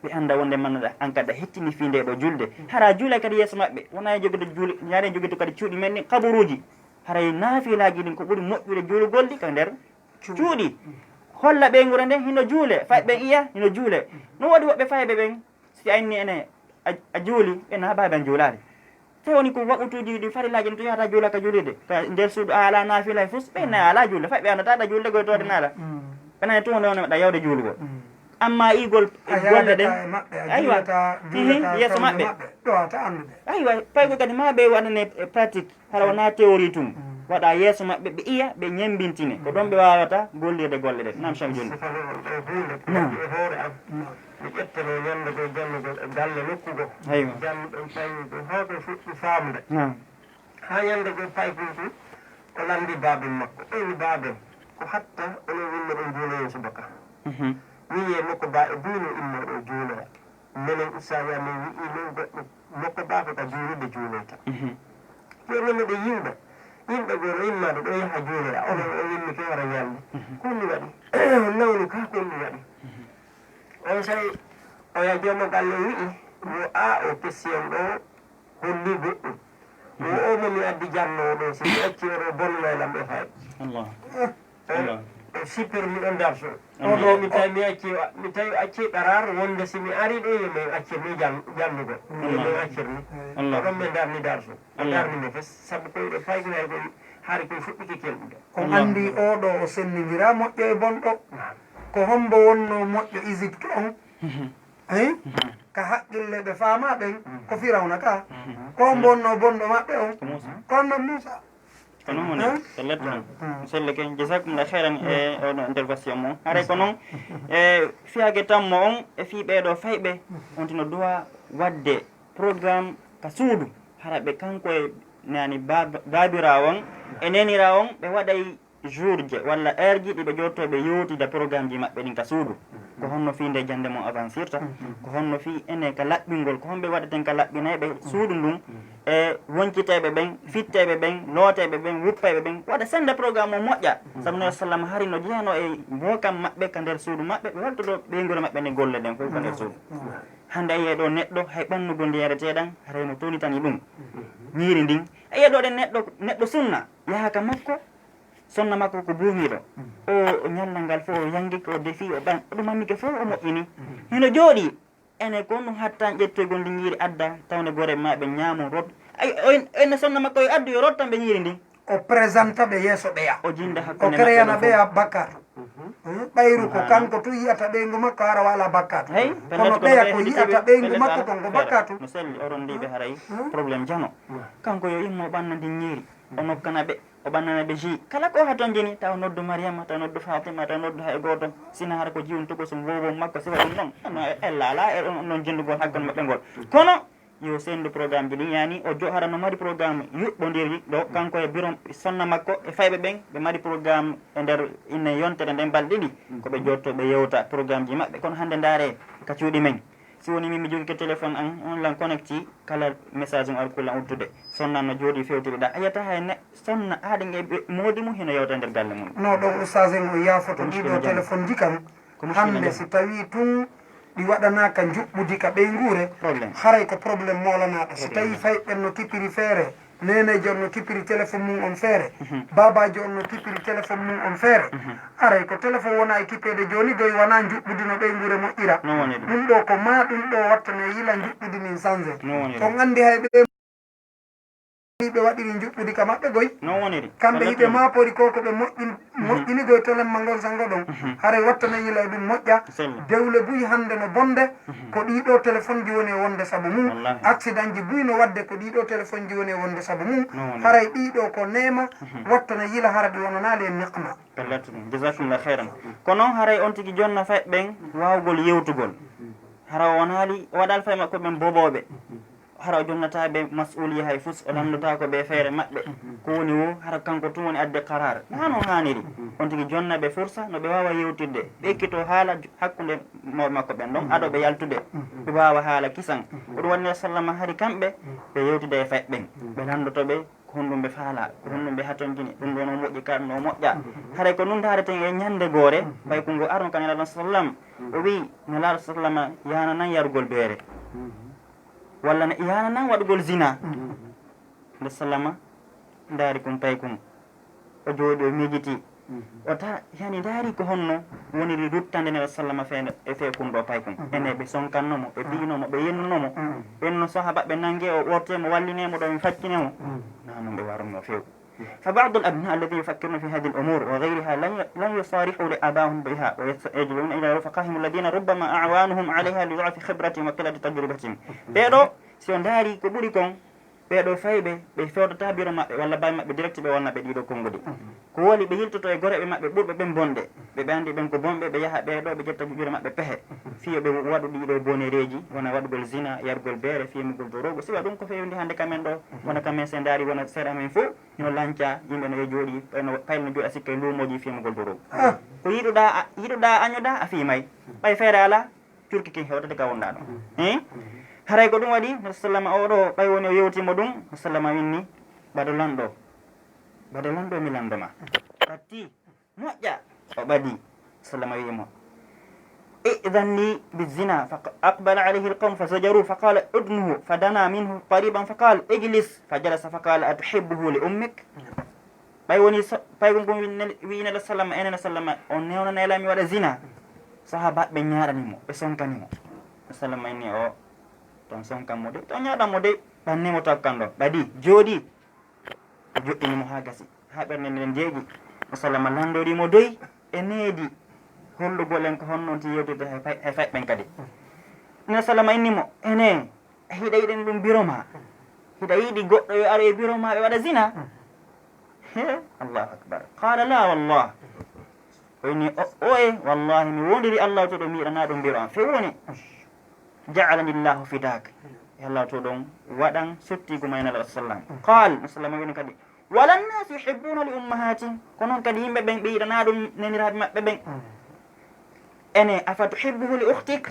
Ɓe annda wonde man an kadi a hettini fii nde ɗo julde. Hara juula kadi yeeso maɓɓe, wona e jogido juuli, ñaare jogido kadi cuuɗi men ni kaburuuji. Haray naafilaaji ɗin ko ɓuri moƴƴude juulugol ɗi ka nder cuuɗi. Holla ɓeynguure nden hino juule, fay ɓen iya hino juule. No woodi woɓɓe fayɓe ɓen, si a inni ene a, a juuli, ɓe na baaɓe an juulaali. Tawi woni ko waɓutuuji ɗi farilaaji ɗin to yahata juula ka juulirde. Ka nder suudu a alaa naafila e fus, ɓe na alaa juulde, fay ɓe anndataa ɗa juulde goy toode naala. Ɓe nani tun wonde wonde ɗa yawde juulugol. Amma igol e golle ɗen, a juulata, aywa. Juulata, mhm, yeeso maɓɓe. Ɗo ata anndude. Aywa, paygo kadi ma ɓe waɗane, eh, pratique. Hara wona théorie tun. Waɗa yeeso maɓɓe, ɓe iya, ɓe ñembintine. Ko ɗon ɓe wawata gollirde golle ɗen. Naam, Cheikh Jooni. Si tawi on ɗo huunde, naam, e hoore am, mi ƴettano ñande goo jannugol e galle nokku goo. Aywa. Jannuɓen payɓe, haa ɓe fuɗɗi faamde. Naam. Haa ñande goo paykun tun, o lanndi baaben makko. Ɓeyni baaben, ko hatta onon wonno on juuloyen subaka. Mhm. Mi wi'e nokku ba e duuno immo ɗo juuloya. Minen Issa Yah min wi'i min goɗɗo makko ba ko ka juulirde juuloyta. Mhm. Yo min miɗo yiwda. Yimɓe goo no immaade ɗo yaha juuloya, onon o immi to wara ñalnde. Mhm. Ko mi waɗi? On nawni ka ko mi waɗi? Mhm. On saa'i oya joomo galle wi'i, mo a o question ɗo holli goɗɗum. Mo o mo mi addi janno o ɗo, si mi acci o ɗo bonnay lam e fay. Allah. Eh, Allah. O sipir mi ɗon darso. Allah. O ɗo mi tawi mi acci, mi tawi acci ɗarar wonde si mi ari ɗo yo mi acci mi jan-, jannugo. Yo mi Allah. Accir mi. Allah. O ɗon mi darni darso. O Allah. Darni mi fes, sabu koy ɗo fay ko hay koy hari koy fuɗɗike kelɗude. On Allah. Anndi o ɗo o sennindira moƴƴo e bonɗo. Naam. Ko hombo wonno moƴƴo Égypte on? Mhm. Eyi? Mhm. Ka haqqille ɓe faama ɓen, mhm, ko Firawna ka. Mhm. Ko on bonno bonɗo maɓɓe on? Ko Muusa. Ko on non Muusa. Ko non woni, eh? Ko lettre on. Mhm. Selle ke, jazakumullahu khairan e, mhm, oɗo intervention mo. Haray ko non, e, fiyage tammo on, e fii ɓee ɗo fayɓe, mhm, on tino duwa waɗde programme ka suudu. Hara ɓe kanko e nani baab-, baabiraawo on, e neeniraawo on, ɓe waɗay jour je walla heure ji ɗi ɓe jotto ɓe yewtida programme ji maɓɓe ɗin ka suudu. Ko honno fii nde jannde mon avancirta? Ko honno fii enen ka laɓɓingol? Ko homɓe waɗeten ka laɓɓinayɓe suudu ndun? E wonciteeɓe ɓen, fitteeɓe ɓen, looteeɓe ɓen, wuppayɓe ɓen, waɗa sennde programme mo moƴƴa. Sabu no sallam hari no jeyano e mbookam maɓɓe ka nder suudu maɓɓe, ɓe holtoto ɓeynguure maɓɓe nde golle ɗen fof ka nder suudu. Hannde a yi'ay ɗo neɗɗo hay ɓannugol ndi yareteeɗan, haray no townitani ɗum. Ñiiri ndin, a yi'ay ɗo ɗen neɗɗo, neɗɗo sunna, yaha ka makko, Sonna makko ko buumiiɗo. O, o ñallal ngal fof o yanngi ko, o defi, o ɓan, o ɗum mammi ke fof o moƴƴini. Hino jooɗi. Ene ko ɗum hattan ƴettoygol ndi ñiiri adda, tawde gore ma ɓe ñaamo, rot. Ay, o en, o en sonna makko yo addu, yo rottan ɓe ñiiri ndi. O présenta ɓe yeeso ɓeya. O jinda O hakkunde maɓɓe créana ɗum fof. Ɓeya bakkaatu. Hmm, ɓayru ko Subhanallah. Kanko tu yiyata ɓeyngu makko hara wala bakkaatu. Hey, kono pellet ko ɓeya ɓe ko hedi yiyata ɓe, ɓeyngu pellet makko wala kon ko feere. Bakkaatu. No selli, oɗon ndi ɓe haray Hmm? Problème jano. Hmm. Kanko yo immo o ɓanna ndi ñiiri. O nokkana ɓe, o ɓannana ɓe jus. Kala ko ha ton jeni, taw noddu Mariama, taw noddu Fatima, taw noddu hay gooto. Sina hara ko jiwum togo sum wowo makko sifa ɗum noon. No e ella ala e on, on noon jindugol hakkunde maɓɓe ngol. Kono yo senndu programme ji ɗin, yani o jo hara no mari programme yuɓɓondirɗi ɗo, kanko e biro sonna makko e fayɓe ɓen, ɓe mari programme e nder inne yontere nden balɗe ɗiɗi. Ko ɓe jotto ɓe yewta programme ji maɓɓe. Kono hannde ndaare ka cuuɗi men. Si woni min mi jogike téléphone an, on lan connecti, kala message on ar kulan uddude. Sonna no jooɗi fewtiɗo ɗa. A yiyata hay ne, sonna aɗa nge ɓe moodi mum hino yewta nder galle mum. No ɗon ustaas en o yaafoto Ko ɗiɗo muskila jam. Téléphone ji kam. Ko muskila Hannde jam. Si tawi tun ɗi waɗanaaka njuɓɓudi ka ɓeynguure, Problème. Haray ko problème moolanaaɗo. Si Problème. Tawi fayɓe no kipiri feere, neeneejo on no kipiri téléphone mum on feere, Mhm. baabaajo on no kipiri téléphone mum on feere, Mhm. Aray ko téléphone wona e kipeede jooni goy wona njuɓɓudi no ɓeynguure moƴƴira. No woniri. Ɗum ɗo ko ma ɗum ɗo wattane yila njuɓɓudi min sanze. No woniri. On anndi hay ɓe ɓe waɗiri njuɓɓudi ka maɓɓe goy. No woniri. Kamɓe Kala hiɓe tun. Maapori ko ko ɓe moƴƴin-, Mhm. Moƴƴini goy telemma ngon sango ɗon. Mhm. Haray wattane yila e ɗum moƴƴa. Selli. Dewle buy hannde no bonde. Mhm. Ko ɗiɗo téléphone ji woni e wonde sabu mum. Wallahi. Accident ji buy no waɗde ko ɗiɗo téléphone ji woni e wonde sabu mum. No woniri. Haray ɗiɗo ko neema. Mhm. Wattane yila hara ɗi wonanaali e niqma. Pellet ɗum. Jazakumullah khairan. Ko noon haray on tigi jonna fay ɓen waawgol yewtugol. Hara o wonaali, o waɗaali fay makko ɓen bobooɓe. Hara o jonnata ɓe mas'uliya hay fus, o lanndotaako ɓe feere maɓɓe. Ko woni wo, hara kanko tun woni adde qaraar. Naa no haaniri. On tigi jonna ɓe fursa, no ɓe waawa yewtirde. Ɓe ekkito haala ju-, hakkunde mawɓe makko ɓen ɗon, ado ɓe yaltude. Ɓe waawa haala kisan. Ko ɗum waɗi Nabi sallama hari kamɓe, ɓe yewtida e fay ɓen. Ɓe lanndoto ɓe, ko honɗum ɓe faala, ko honɗum ɓe hatonjini, ɗum ɗo no moƴƴi, ka ɗum ɗo moƴƴa. Haray ko ɗum ndaareten e ñande goore, ɓay ko ngo arno ka Nelaaɗo sallam, o wi'i, Nelaaɗo sallama yaana nan yarugol beere, walla ne yaana nan waɗugol zina. Nde sallama ndaari kum pay kum, o jooɗi, o miijiti, o ta-, yani ndaari ko honno woniri ruttande Nelaaɗo sallama fee, e fee kun ɗo pay kun. Ene ɓe sonkanno mo, ɓe biyino mo, ɓe yennuno mo. Ɓen no sahabaɓe nange o, ɓorte mo, walline mo ɗo, mi faccine mo. Na non ɓe warunno few. فبعض الأبناء الذين يفكرون في هذه الأمور وغيرها لن ي-، لن يصارحوا لآبائهم بها ويلجؤون إلى رفقائهم الذين ربما أعوانهم عليها لضعف خبرتهم وقلة تجربتهم. Ɓee ɗo, si on ndaari ko ɓuri kon, ɓee ɗo fayɓe, ɓe fewtata biro maɓɓe walla baay maɓɓe direct, ɓe wonna ɓe ɗiɗo konguɗi. Ko woni ɓe yiltoto e goreeɓe maɓɓe ɓurɓe ɓen bonde. Ɓe, ɓe anndi ɓen ko bonɓe, ɓe yaha ɓee ɗo, ɓe ƴetta ƴuƴure maɓɓe pehe. Fii yo ɓe waɗu ɗiɗo bonereeji, wona waɗugol zina, yargol beere, fiyemugol dorogu. Siwa ɗum ko fewndi hannde ka men ɗo, wona ka men se ndaari, wona seeɗa men fof. Hino lanca, yimɓe no e jooɗi, payno, payno jooɗi a sikka e luumooji fiyemugol dorogu. Ah. Ko yiɗuɗaa, a, yiɗuɗaa añoɗaa, a fii may. Ɓay feere alaa, curki kin hewtata ka wonɗaa ɗon. Hein? Haray ko ɗum waɗi, Nabi sallama o ɗo, ɓay woni o yewtiima ɗum, Nabi sallama winni, "Ɓado lanɗo, ɓado lanɗo mi lanndo ma." Ɓatti, moƴƴa, o ɓadi. Sallama wi'i mo, "ائذن لي بالزنا." فأقبل عليه القوم فزجروه، فقال: "ادنه." فدنا منه قريبا فقال: "اجلس." فجلس فقال: "أتحبه لأمك؟" Ɓay woni so-, ɓay won kon wi'ine-, wi'inela sallama, enena sallama, on newnanela mi waɗa zina. Sahabaɓe ñaaɗani mo, ɓe sonkani mo. Sallama inni o, ton sonkan mo de, ton ñaaɗan mo de, ɓanne mo takkan ɗo. Ɓadi, jooɗi. O joɗɗini mo haa gasi, haa ɓernde nden jeeƴi. Sallama lanndori mo doy e needi hollugol en ko honno on ti yewtirde he fay-, he fayɓe ɓen kadi. Ina Sallama inni mo, "Ene, hiɗa yiɗani ɗum biro ma? Hiɗa yiɗi goɗɗo yo aro e biro ma ɓe waɗa zina?" He, Allahu Akbar. Qala, "La wallah." O inni, "O, o e, wallahi, mi wondiri Allah to ɗo mi yiɗana ɗum biro am. Few woni." "Ja'alani Allahu fidak." E Allah to ɗon waɗan sottigu ma e Nelaɗo sallam. Qal, no Sallama wini kadi, "Wala nnasu yuhibbuna li ummahatihim." Ko noon kadi yimɓe ɓen ɓe yiɗana ɗum neniraaɓe maɓɓe ɓen. Ene, "Afa tuhibbuhu li ukhtik?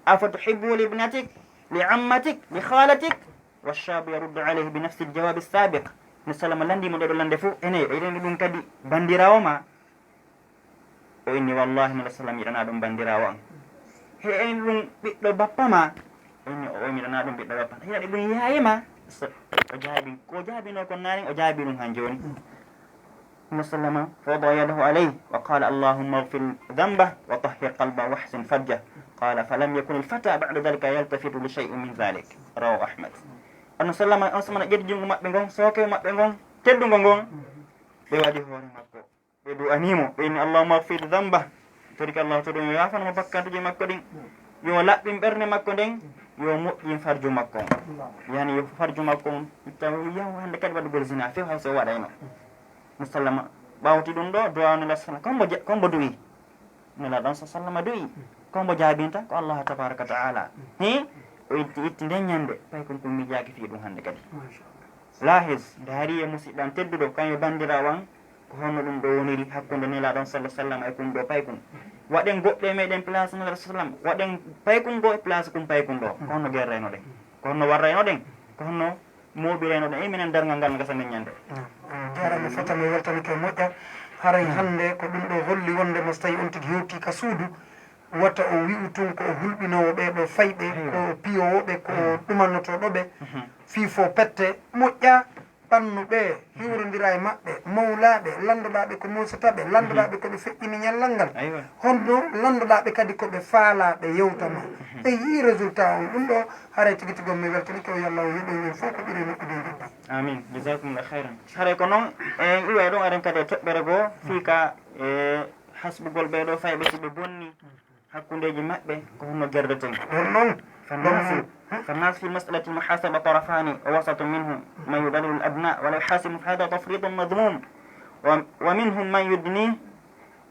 Afa tuhibbuhu li ibnatik? Li ammatik? Li khalatik?" Wa shabu yaruddu alayhi bi nafsi al-jawabi as-sabiq. No Sallama landi mo ɗeɗo lande fof, "Ene, a yiɗani ɗum kadi bandiraawo ma?" O inni, "Wallahi, mi sallam yiɗana ɗum bandiraawo am." "He en ɗum ɓiɗɗo bappa ma?" O inni, "O, mi yiɗana ɗum ɓiɗɗo bappa am." "Hiɗani ɗum yaaye ma?" So, o jaabi, ko jaabino kon naane, o jaabi ɗum han jooni. وسلم فوضع يده عليه وقال: "اللهم اغفر ذنبه وطهر قلبه واحسن فرجه." قال: "فلم يكن الفتى بعد ذلك يلتفت لشيء من ذلك." رواه أحمد. Annabi sallama, on sumana ƴetti junngo maɓɓe ngon, sooke maɓɓe ngon, teddungo ngon, ɓe waɗi hoore makko. Ɓe du'anii mo, ɓe inni: "Allahumma ighfir dhanbah." Torike Allah to ɗum yo yaafan mo bakkantuji makko ɗin. Yo laɓɓin ɓernde makko nden, yo moƴƴin farju makko on. Yani yo farju makko on itta, yo yahu hannde kadi waɗugol zina, few hay so o waɗayno. Musallama, ɓawti ɗum ɗo, du'a on Nela sallam, kombo ja-, kombo du'i. Nela ɗon sa sallama du'i. Kombo jaabinta ko Allah tabaraka wa ta'ala. Hi, o itti, itti nden ñande, pay kon kon miijaaki fii ɗum hannde kadi. Lahis, ndaari e musiɗɗo an tedduɗo, kan yo banndiraawo an, ko honno ɗum ɗo woniri hakkunde Nelaaɗo on sallallahu alaihi wasallam e kun ɗo paykun. Waɗen goɗɗo e meɗen place Nelaaɗo sallam, waɗen paykun go e place kun paykun ɗo. Ko honno gerraynoɗen? Ko honno warraynoɗen? Ko honno mooɓiraynoɗen? E minen darngal ngal ngasa nden ñande. Jarama fota mi weltanike moƴƴa. Haray hannde ko ɗum ɗo holli wonde mo so tawi on tigi hewti ka suudu, wata o wi'u tun ko o hulɓinoowo ɓee ɗo fayɓe, ko o piyoowo ɓe, ko o ɗumannotooɗo ɓe. Fii fo pette moƴƴa. Ɓannuɓe, hiwrondira e maɓɓe, mawlaaɓe, lanndoɗaa ɓe ko muusata ɓe, lanndoɗaa ɓe ko ɓe feƴƴini ñallal ngal. Honno lanndoɗaa ɓe kadi ko ɓe faalaa ɓe yewta ma. Ɓe yii résultat on. Ɗum ɗo, haray tigi tigi on mi weltanike o, yo Allah o yoɓoy on fof ko ɓuri moƴƴude e njoɓdi. Amin. Jazakumullah khairan. Haray ko noon, en iwa e ɗon, aɗen kadi e toɓɓere goo, fii ka, e, hasbugol ɓee ɗo fayɓe si ɓe bonni. Hakkundeeji maɓɓe ko honno gerdeten. Ɗon noon, فالناس، ɗon noon. فالناس في مسألة المحاسبة طرفان ووسط منهم من يدلل الأبناء ولا يحاسب، فهذا تفريط مذموم. و-، ومنهم من يدني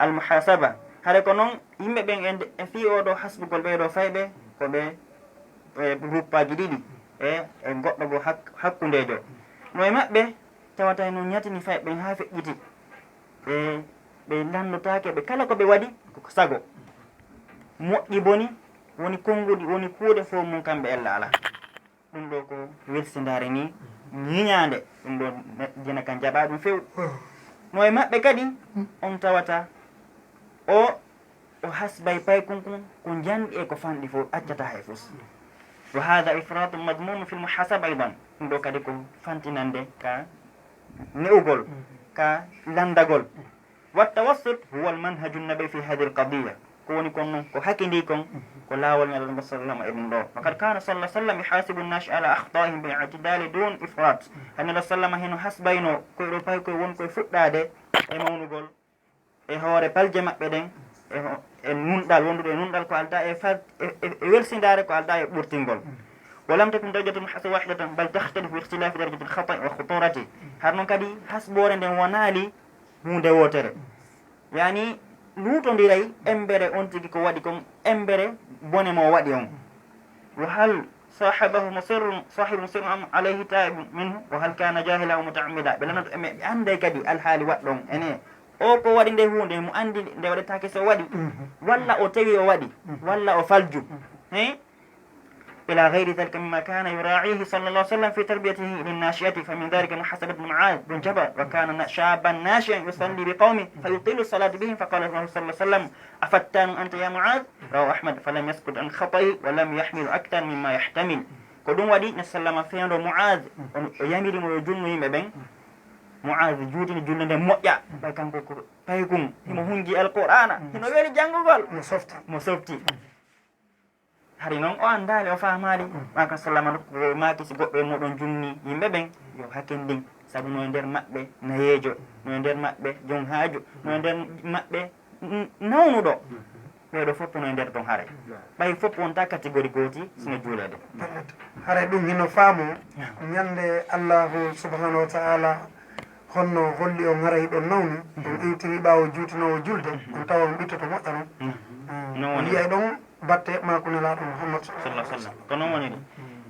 المحاسبة. Hare ko noon, yimɓe ɓen e nde-, e fii oo ɗoo hasbugol ɓee ɗoo fayɓe, ko ɓe, e, ruppaaji ɗiɗi, e, e goɗɗo goo hak-, hakkundeejo. No e maɓɓe tawata no ñatini fayɓe ɓen haa feƴƴiti. Ɓe, ɓe lanndotaake, ɓe kala ko ɓe waɗi ko sago. Moƴƴi boni, woni konnguɗi, woni kuuɗe fof mum kamɓe ella alaa. Ɗum ɗo ko welsindaare ni, ñiñaande. Ɗum ɗo ne-, dina kan jaɓaa ɗum few. No e maɓɓe kadi, on tawata o, o hasbay paykun kun, ko njanɗi e ko fanɗi fof, accata hay fus. وهذا إفراط مذموم في المحاسبة أيضا. Ɗum ɗo kadi ko fantinande ka ne'ugol, ka lanndagol. والتوسط هو المنهج النبوي في هذه القضية. Ko woni kon noon, ko hakindii kon, ko laawol Nelaaɗo sallallahu alaihi wasallam e ɗum ɗo. فقد كان صلى الله عليه وسلم يحاسب الناس على أخطائهم بالاعتدال دون إفراط. Hay Nelaaɗo sallama hino hasbayno koyɗo paykoy won koye fuɗɗaade e mawnugol e hoore palje maɓɓe ɗen, e ho-, e nunɗal, wondude e nunɗal ko aldaa e far-, e, e, e welsindaare ko aldaa e ɓurtingol. ولم تكن درجة المحاسبة واحدة، بل تختلف باختلاف درجة الخطأ وخطورته. Har noon kadi, hasboore nden wonaali huunde wootere. Yani, luutondiray embere on tigi ko waɗi kon, embere bone mo waɗi on. وهل صاحبه مصر، صاحب مصر أم عليه تائب منه، وهل كان جاهلا أو متعمدا؟ Ɓe lannoto, ɓe annday kadi alhaali waɗɗo on. Ene, o ko waɗi nde huunde, mo anndi nde waɗetaake so waɗi, walla o tawi o waɗi, walla o falju. He? إلى غير ذلك مما كان يراعيه صلى الله عليه وسلم في تربيته للناشئة، فمن ذلك محاسبة معاذ بن جبل، وكان شابا ناشئا يصلي بقومه فيطيل الصلاة بهم، فقال له صلى الله عليه وسلم: "أفتان أنت يا معاذ؟" رواه أحمد، فلم يسكت عن خطئه ولم يحمل أكثر مما يحتمل. Ko ɗum waɗi Nelaaɗo sallama feewndo Mu'aaz, on, o yamiri mo yo junnu yimɓe ɓen. Mu'aaz juutini julde nden moƴƴa, ɓay kanko ko paykun, himo hunji Alqur'aana, hino weli janngugol. Mo softi. Mo softi. Hari noon o anndaali, o faamaali. Maa kan sallama ko maaki, si goɗɗo e mooɗon junni yimɓe ɓen, yo hakindin, sabu no e nder maɓɓe nayeejo, no e nder maɓɓe jon haaju, no e nder maɓɓe n-, nawnuɗo. Ɓee ɗo fof no e nder ton haray. Ɓay fof wonta catégorie gooti sino juuleede. Pellet. Haray ɗum hino faamoo. Ñande Allahu subhanahu wa ta'ala honno holli on haray hiɗon nawni, on iwtiri ɓaawo juutinoowo julde, on tawa on ɓittoto moƴƴa non. Mm. No woni. Yi'ay ɗon batte maaku Nelaaɗo Muhammad sallallahu alaihi wasallam. Ko non woni ɗum.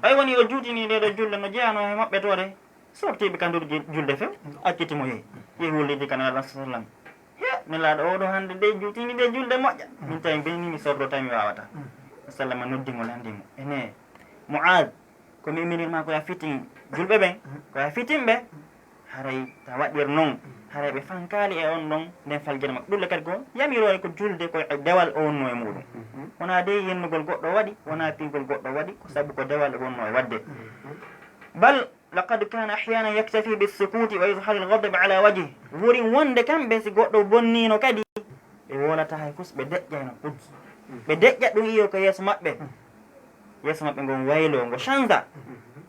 Ɓay woni o juutini nde ɗo julde no jeyanoo e maɓɓe toore. Sortiiɓe ka nder jul-, julde few, acciti mo yehi. Yehi wullidi ka Nelaaɗo sallam. He, Nelaaɗo oo ɗo hannde de juutini de julde moƴƴa. Min tawi mbeni mi sordo tawi mi waawata. Sallama noddi mo, lanndi mo. Ene, Mu'aaz, ko mi imminirma ko ya fitin julɓe ɓen, ko ya fitin ɓe. Haray ta waɗir non, haray ɓe fankaali e on ɗon nden faljere makko. Ɗum le kadi ko yamiroore ko julde ko e dewal o wonnoo e muuɗum. Wonaa de yennugol goɗɗo waɗi, wonaa piigol goɗɗo waɗi, ko sabu ko dewal o wonnoo e waɗde. Bal لقد كان أحيانا يكتفي بالسكوت ويظهر الغضب على وجهه. Wuri wonde kamɓe, si goɗɗo bonniino kadi, ɓe wolata hay fus, ɓe deƴƴayno fus. Ɓe deƴƴa ɗum iyo ko yeeso maɓɓe. Yeeso maɓɓe ngon waylo, ngo change.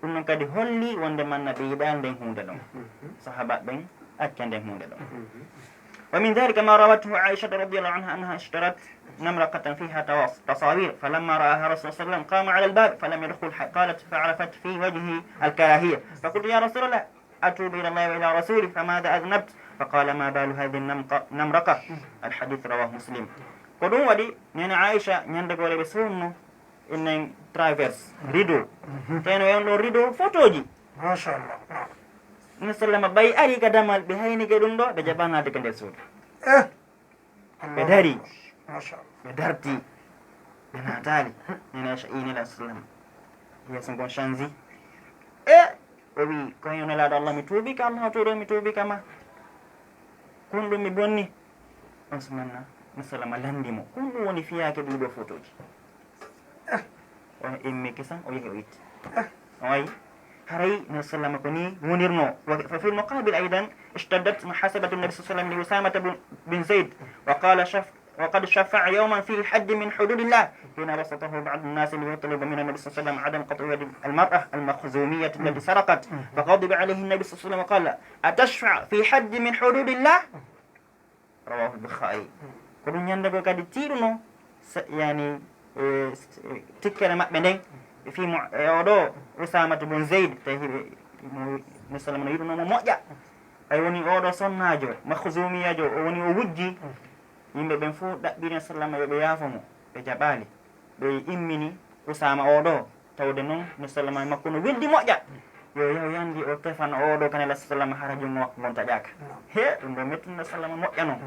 Ɗum noon kadi holli wonde manna ɓe yiɗaani nden huunde ɗon. Sahaba ɓen acca nden huunde ɗon. ومن ذلك ما روته عائشة رضي الله عنها أنها اشترت نمرقة فيها تواص-، تصاوير، فلما رآها رسول الله صلى الله عليه وسلم قام على الباب فلم يدخل ح-، قالت فعرفت في وجهه الكراهية، فقلت: يا رسول الله، أتوب إلى الله وإلى رسوله، فماذا أذنبت؟ فقال: ما بال هذه النمق-، النمرقة؟ الحديث رواه مسلم. Ko ɗum waɗi, Neene Aisha, ñande goore ɓe sodno enen traverse, rideau. Teno e on ɗon rideau, photoji. Machallah. Nabi sallama ɓay ari ka damal, ɓe haynike ɗum ɗo, ɓe jaɓanaade ka nder suudu. Eh. Ɓe dari. Machallah. Ɓe darti. Ɓe naataali. Neene Aisha ii Nelaaɗo sallam. Yeeso ngon change. E o wi, ko yo Nelaaɗo Allah, mi tuubi ka Allah, tuuɗo mi tuubi ka ma. Kun ɗum mi bonni. On sumanna, Nabi sallama landi mo. Kun ɗum woni fiyaake ɗiɗo photoji. O immi kisan, o yehi o itti. O wayi, haray Nabi sallama ko ni wonirno. وفي المقابل أيضا اشتدت محاسبة النبي صلى الله عليه وسلم لأسامة بن، بن زيد، وقال شف-، وقد شفع يوما في حد من حدود الله، حين بسطه بعض الناس ليطلب من النبي صلى الله عليه وسلم عدم قطع يد المرأة المخزومية التي سرقت، فغضب عليه النبي صلى الله عليه وسلم وقال: أتشفع في حد من حدود الله؟ رواه البخاري. Ko ɗum ñande goo kadi tiiɗuno sa-, yani, e, s-, e, tikkere maɓɓe nden, e fii mo, e, oɗo Usamatu bun Zayd, tawi hiɓe, mo, Nabi sallama no yiɗuno mo moƴƴa. Ɓay woni oɗo sonnaajo, makhzumiyajo, o woni o wujji, yimɓe ɓen fof ɗaɓɓiri Nabi sallama yo ɓe yaafo mo, ɓe jaɓaali. Ɓe immini Usaama oo ɗoo, tawde noon no sallama e makko no weldi moƴƴa. Yo yaw yandi o tefan oo ɗoo kanela sallama hara junngo makko ngon taƴaaka. He, ɗum ɗoo mettuno sallama moƴƴa noon.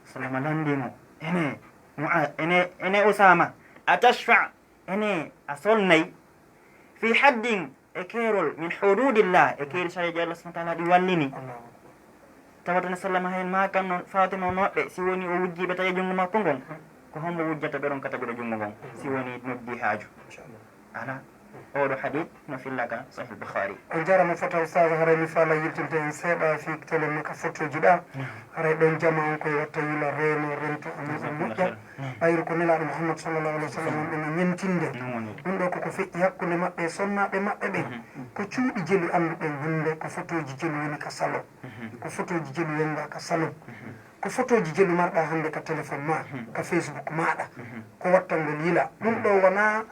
Sallama lanndii mo. Ene, Mu'a-, ene, ene Usaama, a tashfa, ene a solnay, fi haddin e keerol, min hududillah, e keeri sariya Allah subhanahu wa ta'ala ɗi wallini. Allahu akbar. Tawata ne sallama heen maakan no faatinoo noɓɓe, si woni o wujjii ɓe taƴa junngo makko ngon, ko hombo wujjata ɓe ɗon ka taƴuɗo junngo ngon, si woni noddi haaju? Inchallah. Ala, oo ɗoo hadith no fillaka Sahih Bukhari. On jarama fota Ustaz, haray mi faala yiltinde en seeɗa fii tele makka fotoji ɗa. Naam. Haray ɗon jama on koye watta yila reeno rento e muɗum moƴƴa. Jazakumullah khairan. Naam. Ɓayru ko Nelaaɗo Muhammad sallallahu alaihi wasallam on ɗon e ñentinde. Naam, woni. Ɗum ɗoo koko feƴƴi hakkunde maɓɓe e sonnaaɓe maɓɓe ɓen. Mhm. Ko cuuɗi jelu annduɗen hannde ko fotoji jelu woni ka salon. Mhm. Ko fotoji jelu wonda ka salon. Mhm. Ko fotoji jelu marɗa hannde ka téléphone ma, mhm, ka Facebook maaɗa. Mhm. Ko wattangol yila. Ɗum ɗoo wonaa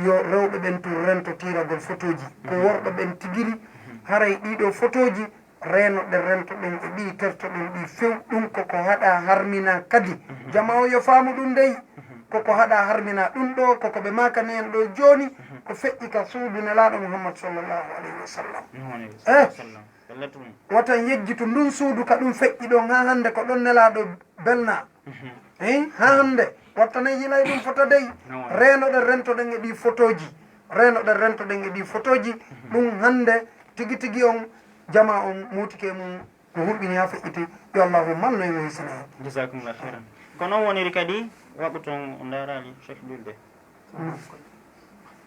yo rewɓe ɓen tun rento tiiragol fotoji. Ko, mhm, worɓe ɓen tigiri, mhm, haray ɗii ɗoo fotoji reenoɗen rentoɗen e ɗii tertoɗen ɗii few, ɗum koko haɗa harmina kadi. Mhm. Jama o yo faamu ɗum dey. Mhm. Koko haɗa harmina ɗum ɗoo, koko ɓe maakani en ɗoo jooni, mhm, ko feƴƴi ka suudu Nelaaɗo Muhammad sallallahu alayhi wa sallam. Ɗum woni, eh, sallallahu alaihi wa sallam. Watan yejjitu ndun suudu ka ɗum feƴƴi ɗon haa hannde ko ɗon Nelaaɗo belna. Mhm. Hein? Haa hannde watta nay yilay ɗum fota dey. No. Reenoɗen rentoɗen e ɗii fotoji. Reenoɗen rentoɗen e ɗii fotoji. Mhm. Ɗum hannde tigi tigi on jama on muutike mum no hulɓini haa feƴƴiti. Yo Allahu malno e mo hisana en. Jazakumullah khairan. Ko noon woniri kadi waɓu toon o ndaaraali Cheikh Julde.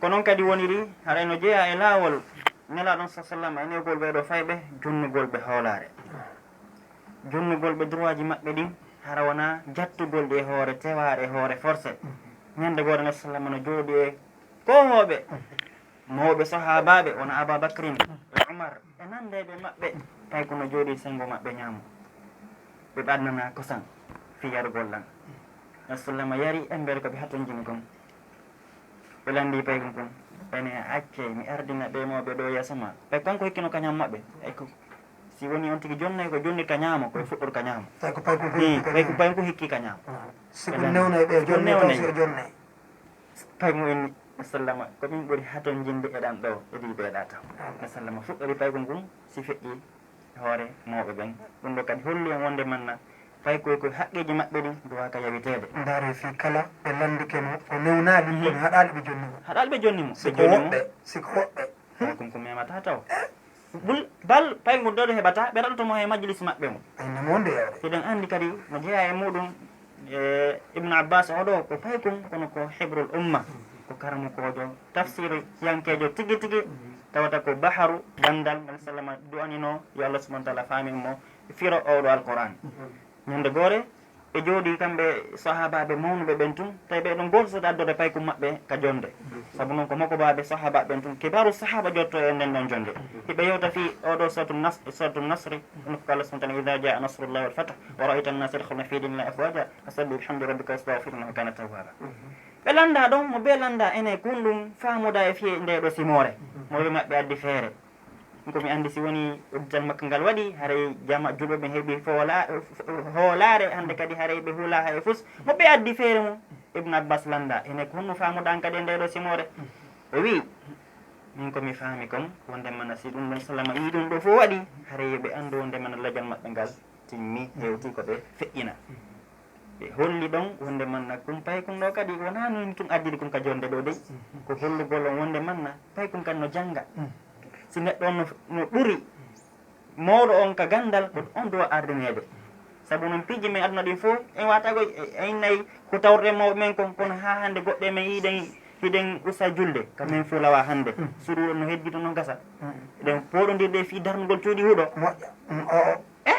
Ko noon kadi woniri, haray no jeyaa e laawol Nelaaɗo on, sallallahu alaihi wa sallam, e neegol ɓee ɗoo fayɓe, jonnugol ɓe hoolaare. Jonnugol ɓe droitji maɓɓe ɗin, hara wonaa jattugol ɗi e hoore tewaare, e hoore forcé. Ñande goore, Nabi sallallahu alaihi wa sallam no jooɗii e koohooɓe, mawɓe sahaabaaɓe, wona Abaa Bakrin, e Umar, e nanndeeɓe maɓɓe, tawi ko no jooɗii senngo maɓɓe ñaamo. Ɓe ɓadnanaa kosam fii yarugol lan. Nabi sallallahu alaihi wa sallam yari embere ko ɓe hatonjini kon. Ɓe lanndii paykun kun. Ene accee, mi ardina ɓee mawɓe ɗoo yeeso maa. Paykun ko hikkino ka ñaamo maɓɓe. Ay ko, si woni on tigi jonnay ko jonnir ka ñaamo, ko e fuɗɗor ka ñaamo. Tawi ko paykun ko hikki ka ñaamo. Paykun ko hikki ka ñaamo. Ah. Si ko newnay ɓe, si ko jonnay newnay. Taw si o jonnay. Paykun inni, sallama, ko min ɓuri hatonjinde e ɗan ɗoo, e ɗii ɓee ɗaa taw. Ah. Sallama fuɗɗori paykun kun, si feƴƴi hoore mawɓe ɓen. Ɗum ɗoo kadi holli en wonde manna paykoy koye haqqeeji maɓɓe ɗin duwaaka yawiteede. Ndaaree fii kala ɓe lanndike mo, o newnaali, mhm, kono haɗaali ɓe jonni mo. Haɗaali ɓe jonni mo. Si ko woɓɓe, si ko woɓɓe. Paykun ko memataa taw. Eh? Bul-, bal paykun ɗoo ɗo heɓataa, ɓe raɗoto mo he majlis maɓɓe mo. Ay, namo wonde yawde. Hiɗen anndi kadi no jeyaa e muɗum, e Ibnu Abbas oo ɗoo ko paykun, kono ko hibrul umma, ko karamokoojo, tafsiiru yankeejo tigi tigi. Tawata ko baharu ganndal ngal sallama du'anino yo Allah subhanahu wa ta'ala faamin mo firo oɗo alquran. Ñande goore ɓe jooɗi kamɓe sahabaɓe mawnuɓe ɓen tun, tawi ɓe ɗon gooto sota addorde paykum maɓɓe ka jonde. Sabu noon ko moko baɓe sahabaɓe ɓen tun, kibaru sahaba jotto e nden ɗon jonde. Hiɓe yewta fii oɗo suratul Nas-, suratul Nasri, ɗum ko Allah subhanahu wa ta'ala, "Idha jaa nasrullahi wal fath, wa ra'aytan nasa yadkhuluna fi dinillahi afwaja, fasabbih bihamdi rabbika wastaghfirhu innahu kana tawwaba." Ɓe lannda ɗon, mo ɓe lannda ene kun ɗum faamuda e fii nde ɗo simoore. Mo ɓe maɓɓe addi feere. Ko mi anndi si woni uddital makko ngal waɗi, haray jama julɓe ɓen heɓi foola-, hoolaare, hannde kadi haray ɓe hula hay fus. Mo ɓe addi feere mum, Ibn Abbas lannda, ene ko honno faamuɗa an kadi e nde ɗo simoore? O wi'i, min ko mi faami kon, wonde mana si ɗum ɗon salama ii ɗum ɗo fof waɗi, haray yo ɓe anndu wonde mana lajal maɓɓe ngal timmi, hewti ko ɓe feƴƴina. Ɓe holli ɗon wonde manna kun paykun ɗo kadi wonaa nun tun addiri kun ka jonde ɗo dey. Ko hollugol on wonde manna paykun kan no jannga. Si neɗɗo on no, no ɓuri mawɗo on ka ganndal, ko on duwa ardineede. Sabu noon piiji men aduna ɗin fof, en waata ko e, en nayi ko tawrɗen mawɓe men kon, kono haa hannde goɗɗe men yiɗen, hiɗen usa julde, ka men fof lawa hannde. Suruɗo no heddito no gasa. Eɗen pooɗondirde fii darnugol cuuɗi huɗo. Moƴƴa. Mm, o, o. Eh?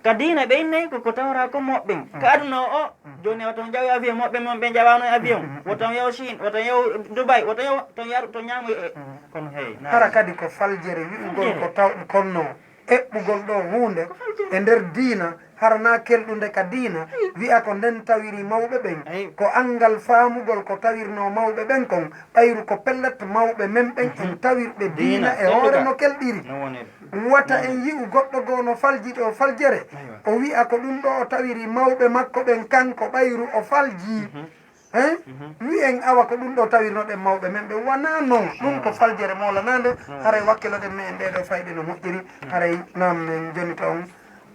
Ka diina ɓe innay ko, ko tawra ko moɓɓen. Ka aduna o, o, jooni wata on ƴawi avion, moɓɓe mon ɓe ƴawano e avion. Wata on yaw Chine, wata on yaw Dubai, wata on yaw, ton yaru, ton ñaamu e, e. Kono hey, na. Hara kadi ko faljere wi'ugol ko taw-, konno eɓɓugol ɗo huunde e nder diina, hara na kelɗunde ka diina, wi'a ko nden tawiri mawɓe ɓen. Ko anngal faamugol ko tawirno mawɓe ɓen kon, ɓayru ko pellet mawɓe men ɓen en tawirɓe diina e hoore no kelɗiri. Wata en yi'u goɗɗo goo no falji ɗo faljere, o wi'a ko ɗum ɗo o tawiri mawɓe makko ɓen, kanko ɓayru o falji. Hein? Wi'en awa ko ɗum ɗo tawirnoɗen mawɓe men ɓen. Wanaa non, ɗum ko faljere moolanaande, haray wakkiloɗen men en ɗee ɗo fayɓe no moƴƴiri, haray naam men jonita on,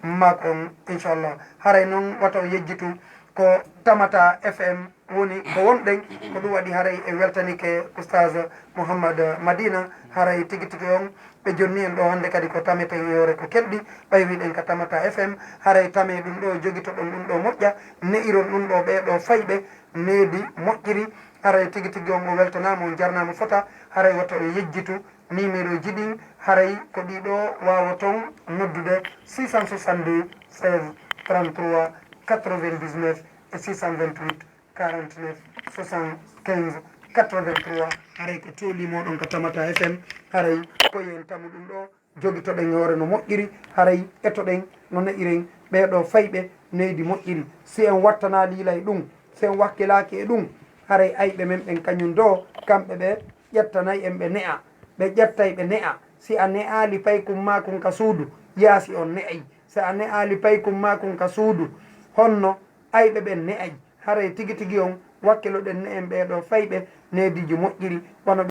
maak on, inchallah. Haray non wata o yejjitu ko Tamata F M woni ko wonɗen, ko ɗum waɗi haray e weltanike Oustaz Mouhammad Madina, haray tigi tigi on ɓe jonni en ɗo hannde kadi ko tameten e hoore ko kelɗi, ɓay wiɗen ka Tamata F M, haray tame ɗum ɗo jogitoɗon ɗum ɗo moƴƴa, ne'iron ɗum ɗo ɓee ɗo fayɓe, needi moƴƴiri, haray tigi tigi on o weltanaama, on jarnaama fota, haray wata o yejjitu numéro ji ɗin, haray ko ɗiɗo waawoton noddude six cent soixante-deux seize trente-trois quatre-vingt-dix-neuf e six cent vingt-huit quarante-neuf soixante-quinze quatre-vingt-trois. Haray ko tooli moɗon ka Tamata F M, haray ko yen tamu ɗum ɗo, jogitoɗen e hoore no moƴƴiri, haray etoɗen no ne'iren ɓee ɗo fayɓe neydi moƴƴiri. Si en wattana liilay ɗum, si en wakkilaaki e ɗum, haray ayɓe men ɓen kañum do, kamɓe ɓe ƴettanay en ɓe ne'a. Ɓe ƴettay ɓe ne'a. Si a ne'aali paykun maa kun ka suudu, yaasi on ne'ay. Si a ne'aali paykun maa kun ka suudu, honno ayɓe ɓen ne'ay? Haray tigi tigi on wakkiloɗen ne'en ɓee ɗo fayɓe neediiji moƴƴiri, wano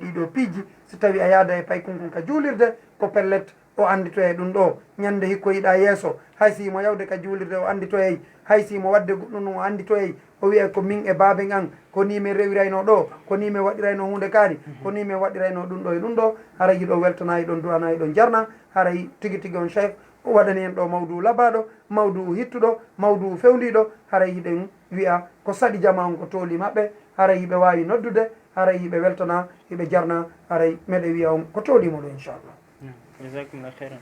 ɗii ɗoo piiji, si tawii a yaada e paykun kun ka juulirde, ko pellet o annditoyay ɗum ɗoo. Ñande hikkoyiɗaa yeeso, hay si himo yawde ka juulirde o annditoyay, hay si himo waɗde goɗɗum ɗum o annditoyay, o wi'ay ko min e baaben an, ko nii min rewiraynoo ɗoo, ko nii min waɗiraynoo huunde kaari, ko nii min waɗiraynoo ɗum ɗoo e ɗum ɗoo, haray hiɗon weltanaa, hiɗon du'anaa, hiɗon jarnaa, haray tigi tigi on Cheikh o waɗani en ɗoo mawduu labaaɗo, mawduu hittuɗo, mawduu fewndiiɗo, haray hiɗen wi'a ko saɗi jamaa on ko tooli maɓɓe, haray hiɓe waawi noddude, haray hiɓe weltanaa, hiɓe jarnaa, haray meɗen wi'a on ko tooli moɗon, inchallah. Naam, jazakumullahu khairan.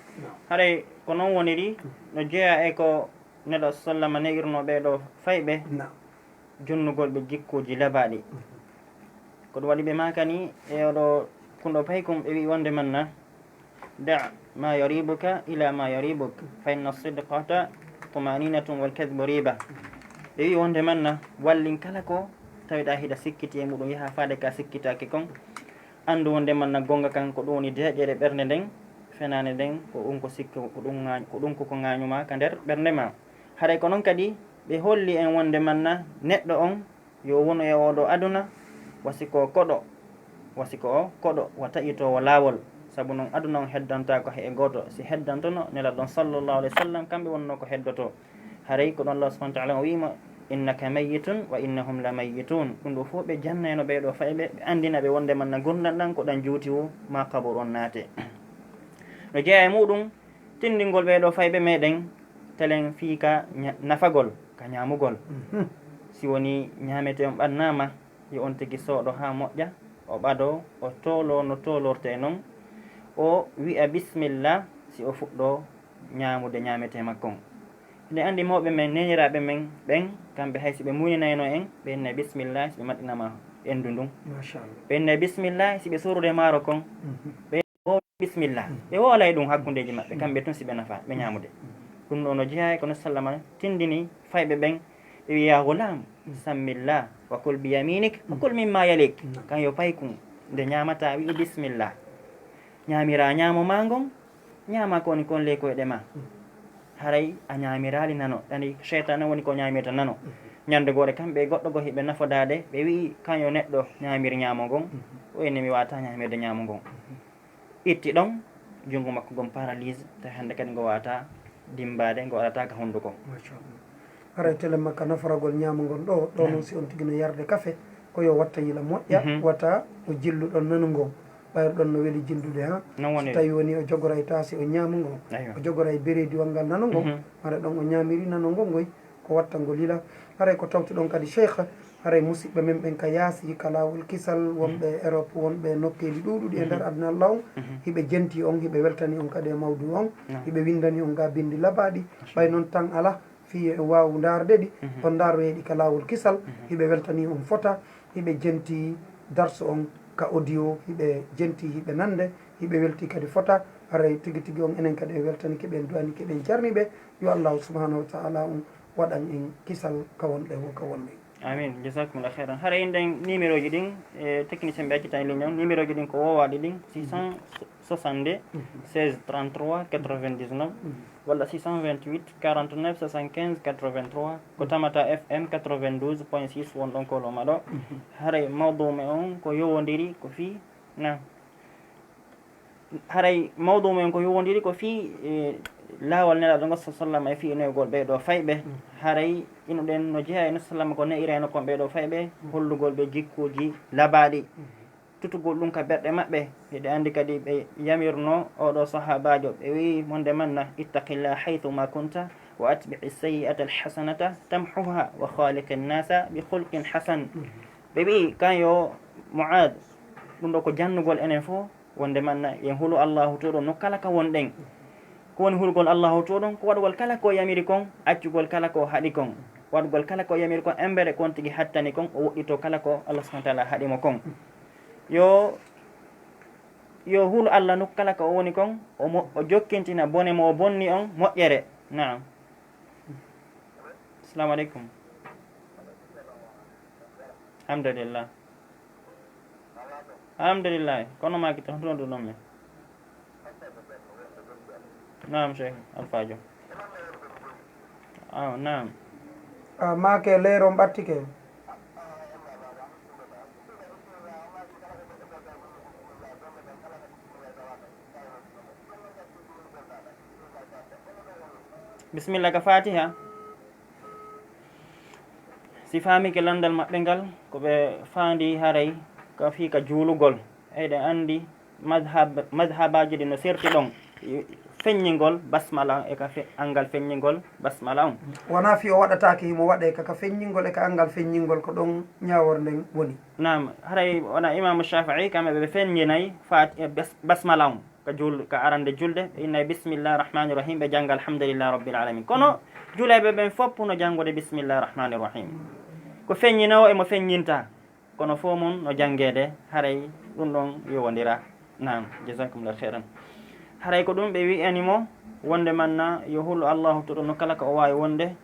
Haray ko noon woniri, no jeyaa e ko Nelaaɗo sallama ne'irnoo ɓee ɗoo fayɓe, naam, jonnugol ɓe jikkuuji labaaɗi. Ko ɗum waɗi ɓe maakani e oɗo kunɗo paykun, ɓe wi'i wonde manna, "Da' ma yaribuka ila ma yaribuk, fa inna sidqata tumaninatun wal kadhbu riba." Ɓe wi'i wonde manna, wallin kala ko tawiɗaa hiɗa sikkiti e muɗum, yaha faade ka sikkitaaki kon. Anndu wonde manna gonga kan ko ɗum woni deeƴere ɓernde nden, fenaande nden ko ɗum ko sikki, ko ɗum ŋaañ-, ko ɗum ko ko ŋaañu ma ka nder ɓernde ma. Haray ko noon kadi ɓe holli en wonde manna neɗɗo on yo wonu e oo ɗoo aduna, wa si ko koɗo, wa si ko o koɗo, wa taƴitoowo laawol. Sabu noon aduna on heddantaako he e gooto. Si heddantono, Nelaaɗo on sallallahu alayhi wa sallam, kamɓe wonnoo ko heddotoo. Haray ko ɗon Allah subhanahu wa ta'ala o wi'imo, "Innaka mayyitun wa innahum lamayyitun." Ɗum ɗoo fof ɓe jannayno ɓee ɗoo fayɓe, ɓe anndina ɓe wonde manna ngurndan ɗan ko ɗan juuti wo ma qaburu on naate. No jeyaa e muɗum, tinndingol ɓee ɗoo fayɓe meɗen, telen fii ka ña-, nafagol, ka ñaamugol. Si woni ñaametee on ɓannaama, yo on tigi sooɗo haa moƴƴa, o ɓadoo, o tooloo no toolortee noon, o wi'a bismillah si o fuɗɗoo ñaamude ñaametee makko on. Hiɗen anndi mawɓe men, neeniraaɓe men ɓen, kamɓe hay si ɓe muyninaynoo en, ɓe innay bismillah si ɓe maɗɗina ma enndu ndun. Machallah. Ɓe innay bismillah si ɓe sorude maaro kon. Mhm. Ɓe wo bismillah. Mhm. Ɓe woolay ɗum hakkundeeji maɓɓe, mhm, kamɓe tun si ɓe nafa, ɓe ñaamude. Mhm. Ɗum ɗoo no jeyaa e ko no sallama tindini fayɓe ɓen, ɓe wi'a, "Ya ghulam, mhm, sammillah, wa kul bi yaminik, wa kul mimma yalik." Mhm. Kan yo paykun, nde ñaamataa, wi'u bismillah. Ñaamiraa ñaamo maa ngon, ñaamaa ko woni kon ley koyɗe maa. Haray a ñaamiraali nano, ɗani seytaane woni ko ñaamirta nano. Ñande goore kamɓe e goɗɗo goo hiɓe nafodaade, ɓe wi'i kan yo neɗɗo ñaamir ñaamo ngon, o inni mi waawataa ñaamirde ñaamo ngon. Itti ɗon, junngo makko ngon paralise, tawi hannde kadi ngo waawataa dimmbaade, ngo waɗataa ka hunnduko. Machallah. Haray tele makka naforagol ñaamo ngon ɗo, ɗo noon si on tigi no yarde kafe, ko yo watta yila moƴƴa, mhm, wata o jillu ɗon nano ngon. Ɓayru ɗon no weli jillude, ha? Non woni. Si tawi woni o jogoray taasi o ñaamo ngon, aywa, o jogoray bereediwal ngal nano ngon, mhm, mara ɗon o ñaamiri nano ngon ngoy, ko watta ngo lila. Haray ko tawtuɗon kadi Cheikh, haray musiɓɓe men ɓen ka yaasi, ka laawol kisal, wonɓe, mhm, Europe, wonɓe nokkeeli ɗuuɗuɗi e nder, mhm, aduna Allah on, mhm, hiɓe jenti on, hiɓe weltani on kadi e mawdu on, naam, hiɓe winndani on ga binndi labaaɗi, ɓay noon tan alaa, fii yo en waawu ndaarde ɗi, mhm, on ndaaroo ɗi ka laawol kisal, mhm, hiɓe weltanii on fota, hiɓe jenti darsu on ka audio, hiɓe jenti, hiɓe nande, hiɓe welti kadi fota. Haray tigi tigi on enen kadi en weltanike ɓe, en du'anike ɓe, en jarni ɓe. Yo Allahu subhanahu wa ta'ala on waɗan en kisal ka wonɗen wo ka wonɗen. Amin. Jazakumullah khairan. Hara inɗen numéro ji ɗin, e technicien ɓe accitani ligne on. Numéro ji ɗin ko woowaaɗi ɗin, six cent soixante-deux, seize trente-trois quatre-vingt-dix-neuf, walla six cent vingt-huit quarante-neuf soixante-quinze quatre-vingt-trois. Ko Tamata F M quatre-vingt-douze point six won ɗon koloma ɗo. Haray mawdu me on ko yowondiri ko fii na. Haray mawdu me on ko yowondiri ko fii, e, laawol Nelaaɗo ngo sallallahu alaihi wasallam e fii inoygol ɓee ɗoo fayɓe. Haray inuɗen no jeyaa e no sallam ko ne'irayno kon ɓee ɗoo fayɓe, hollugol ɓe jikkuuji labaaɗi. Tutugol ɗum ka ɓerɗe maɓɓe. Hiɗe anndi kadi ɓe yamirno oo ɗoo sahaabaajo, ɓe wi'i, "Mon de manna, ittaqillah haythu ma kunta, wa atbi'i sayyi'ata alhasanata tamhuha, wa khaliqin nasa bi khulqin hasan." Ɓe wi'i, kan yo Mu'aad, ɗum ɗoo ko jannugol enen fof, wonde manna, yen hulu Allahu to ɗon no kala ka wonɗen. Ko woni hulgol Allahu to ɗon? Ko waɗugol kala ko yamiri kon, accugol kala ko haɗi kon. Waɗugol kala ko yamiri kon, embere kon tigi hattani kon, o woɗɗitoo kala ko Allah subhanahu wa ta'ala haɗi mo kon. Yo, yo hulu Allah nokku kala ko o woni kon, o mo-, o jokkintina bone mo o bonni on moƴƴere. Naam. Assalamu alaikum. Alhamdulillah. Alhamdulillah. Kono ma kita hoto ɗum ɗon mi. Naam, Cheikh Alfajo. Aw, naam. A maake leero mbattike. Bismillah ka Fatiha. Si faamike lanndal maɓɓe ngal, ko ɓe faandi haray ka fii ka juulugol. Eɗen anndi madhab-, madhabaaji ɗi no serti ɗon. Feññingol basmala e ka fe-, anngal feññingol basmala on. Wonaa fii o waɗataake himo waɗee ka, ka feññingol e ka anngal feññingol ko ɗon ñaawor nden woni. Naam, haray wona Imaamu Shaafi'i, kamɓe ɓe feññinay faat-, e bas-, basmala on. Ka jul-, ka arande julde, ɓe innay bismillah rahmani rahim, ɓe jannga alhamdulillah rabbil alamin. Kono juulayɓe ɓen fof no janngude bismillah rahmani rahim. Ko feññinoowo e mo feññinta, kono fof mum no janngeede, haray ɗum ɗon yowondira. Naam, jazakumullah khairan. Haray ko ɗum ɓe wi'ani mo, wonde manna yo hulu Allahu to ɗum no kala ko o waawi wonde,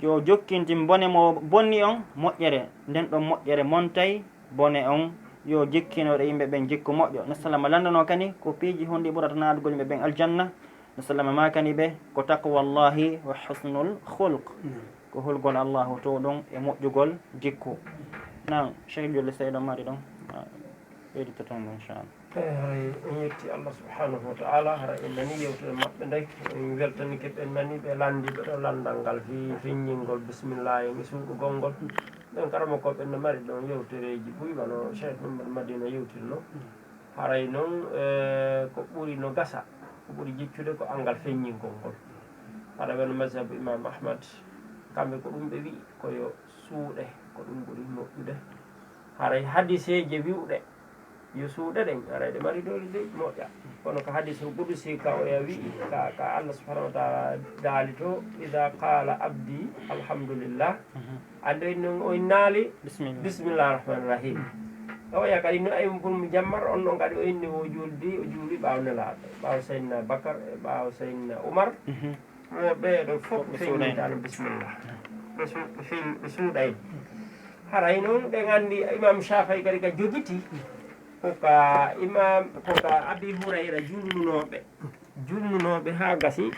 yo jokkintin bone mo bonni on moƴƴere, nden ɗon moƴƴere montay bone on, yo jikkinore yimɓe ɓen jikku moƴƴo. No salama lanndano kani ko piiji honɗi ɓurata naatugol yimɓe ɓen aljanna. No salama makani ɓe ko taqwallahi wa husnul khulq. Ko hulgol Allahu to ɗon e moƴƴugol jikku. Naam, Cheikh Julde Seydo mari ɗon. Ɓeydita toon mo, inchallah. Eyi, haray en yetti Allah subhanahu wa ta'ala, hara en nani yewtere maɓɓe nde, en weltanike ɓe nani ɓe lanndiiɓe ɗo lanndal ngal fii feññingol bismillah en e suuɗugol ngol. Ɓen karamokooɓe no mari ɗon yewtereeji buy, wano Cheikh Mamadou Madina yewtirno. Haray noon, eh, ko ɓuri no gasa, ko ɓuri jiccude ko anngal feññingol ngol. Hara wano mazhabu Imam Ahmad, kamɓe ko ɗum ɓe wi'i, ko yo suuɗe, ko ɗum ɓuri moƴƴude. Haray hadiseeje wi'uɗe Yo suuɗe ɗen, haray ɗe mari doole de moƴƴa. Kono ko hadis qudusi ka o ya wi'i, ka, ka Allah subhanahu wa ta'ala daali to, "Idha qala abdi alhamdulillah." Ande o inni, o innaali, "Bismillah. Bismillah rahman rahim." O ya kadi no ay mun jammar on ɗon kadi o inni o juldi, o juuli ɓaawo Nelaaɗo, ɓaawo Sayyidina Bakar, e ɓaawo Sayyidina Umar. Mo ɓeeɗo fof ɓe feññintaano bismillah. Ɓe su-, ɓe feñ-, ɓe suuɗay. Haray noon ɓe nganndi Imam Shafii kadi ka jogiti, ko ka Imam, ko ka Abi Hurayra julnunooɓe, julnunooɓe haa gasi.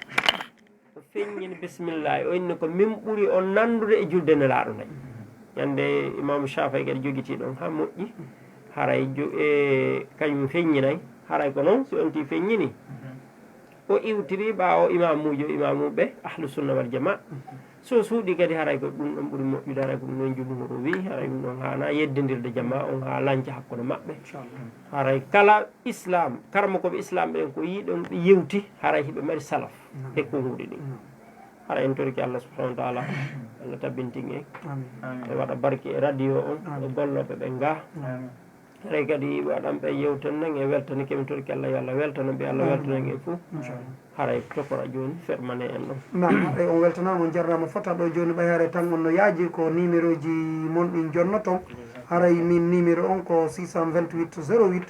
O feññini bismillah, o inni ko min ɓuri on nanndude e julde Nelaaɗo nde. Ñande Imam Shafii kadi jogiti ɗon haa moƴƴi, haray jo-, e kañum feññinay, haray ko noon si on tii feññini. O iwtiri ɓaawo imamuujo, imamuɓe ahlu sunna wal jamaa. So suuɗi kadi haray ko ɗum ɗon ɓuri moƴƴude, haray ko ɗum ɗon jumhur o wi'i, haray ɗum ɗon haana yeddindirde jamaa on haa lanca hakkunde maɓɓe. Inchallah. Haray kala islam, karamokooɓe islam ɓen ko yii ɗon ɓe yewti, haray hiɓe mari salaf e konguɗi ɗin. Haray en torike Allah subhanahu wa ta'ala, Allah tabbintin en. Amin. E waɗa barke e radio on, e gollooɓe ɓen ga. Amin. Haray kadi waɗanɓe yewtere nden e weltanike, min torike Allah, yo Allah weltano ɓe, Allah weltano en e fof. Inchallah. Haray tokora jooni, fermane en ɗon. Naam, haray on weltanaama, on jarnaama fota ɗo jooni, ɓay haray tan on no yaaji ko numéroji mon ɗin jonnoton. Haray min numéro on ko six cent vingt-huit zéro huit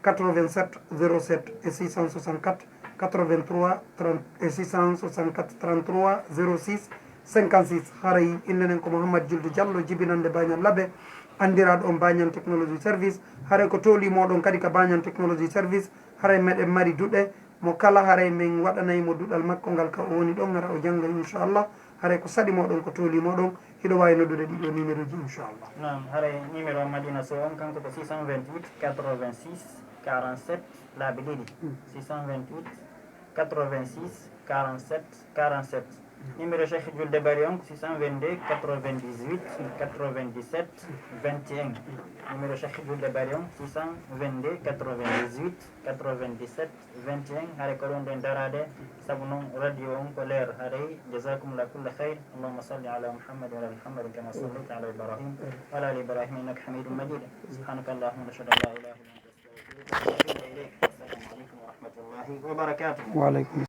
quatre-vingt-sept zéro sept e six cent soixante-quatre quatre-vingt-trois trente et six cent soixante-quatre trente-trois zéro six cinquante-six. Haray innde nden ko Mouhammad Julde Diallo, jibinande Bañan Labe, anndiraaɗo on Bañan Technology Service. Haray ko tooli moɗon kadi ka Bañan Technology Service. Haray meɗen mari duɗe mo kala, haray min waɗanay mo duɗal makko ngal ka o woni ɗon, hara o janngay inchallah. Haray ko saɗi moɗon, ko tooli moɗon, hiɗo waawi noddude ɗiɗo numéroji inchallah. Naam, haray numéro Madina Sow on kanko ko six cent vingt-huit quatre-vingt-six quarante-sept laabi ɗiɗi. Mm. Six cent vingt-huit quatre-vingt-six quarante-sept quarante-sept. Numéro Cheikh Julde Bari on ko six cent vingt-deux quatre-vingt-dix-huit quatre-vingt-dix-sept vingt et un. Numéro Cheikh Julde Bari on six cent vingt-deux quatre-vingt-dix-huit quatre-vingt-dix-sept vingt et un. Hare ko ɗon ɗen daraade, sabu noon radio on ko leer. Haray, jazakumullahu kulla khayr. Allahumma salli ala Muhammadin wa ala ali Muhammadin kama sallayta ala Ibrahim wa ala ali Ibrahim innaka Hamidum Majid. Subhanaka Allahumma, nashhadu an la ilaha illa anta, nastaghfiruka wa natubu ilayk. Assalamu alaikum wa rahmatullahi wa barakatuh. Wa alaikum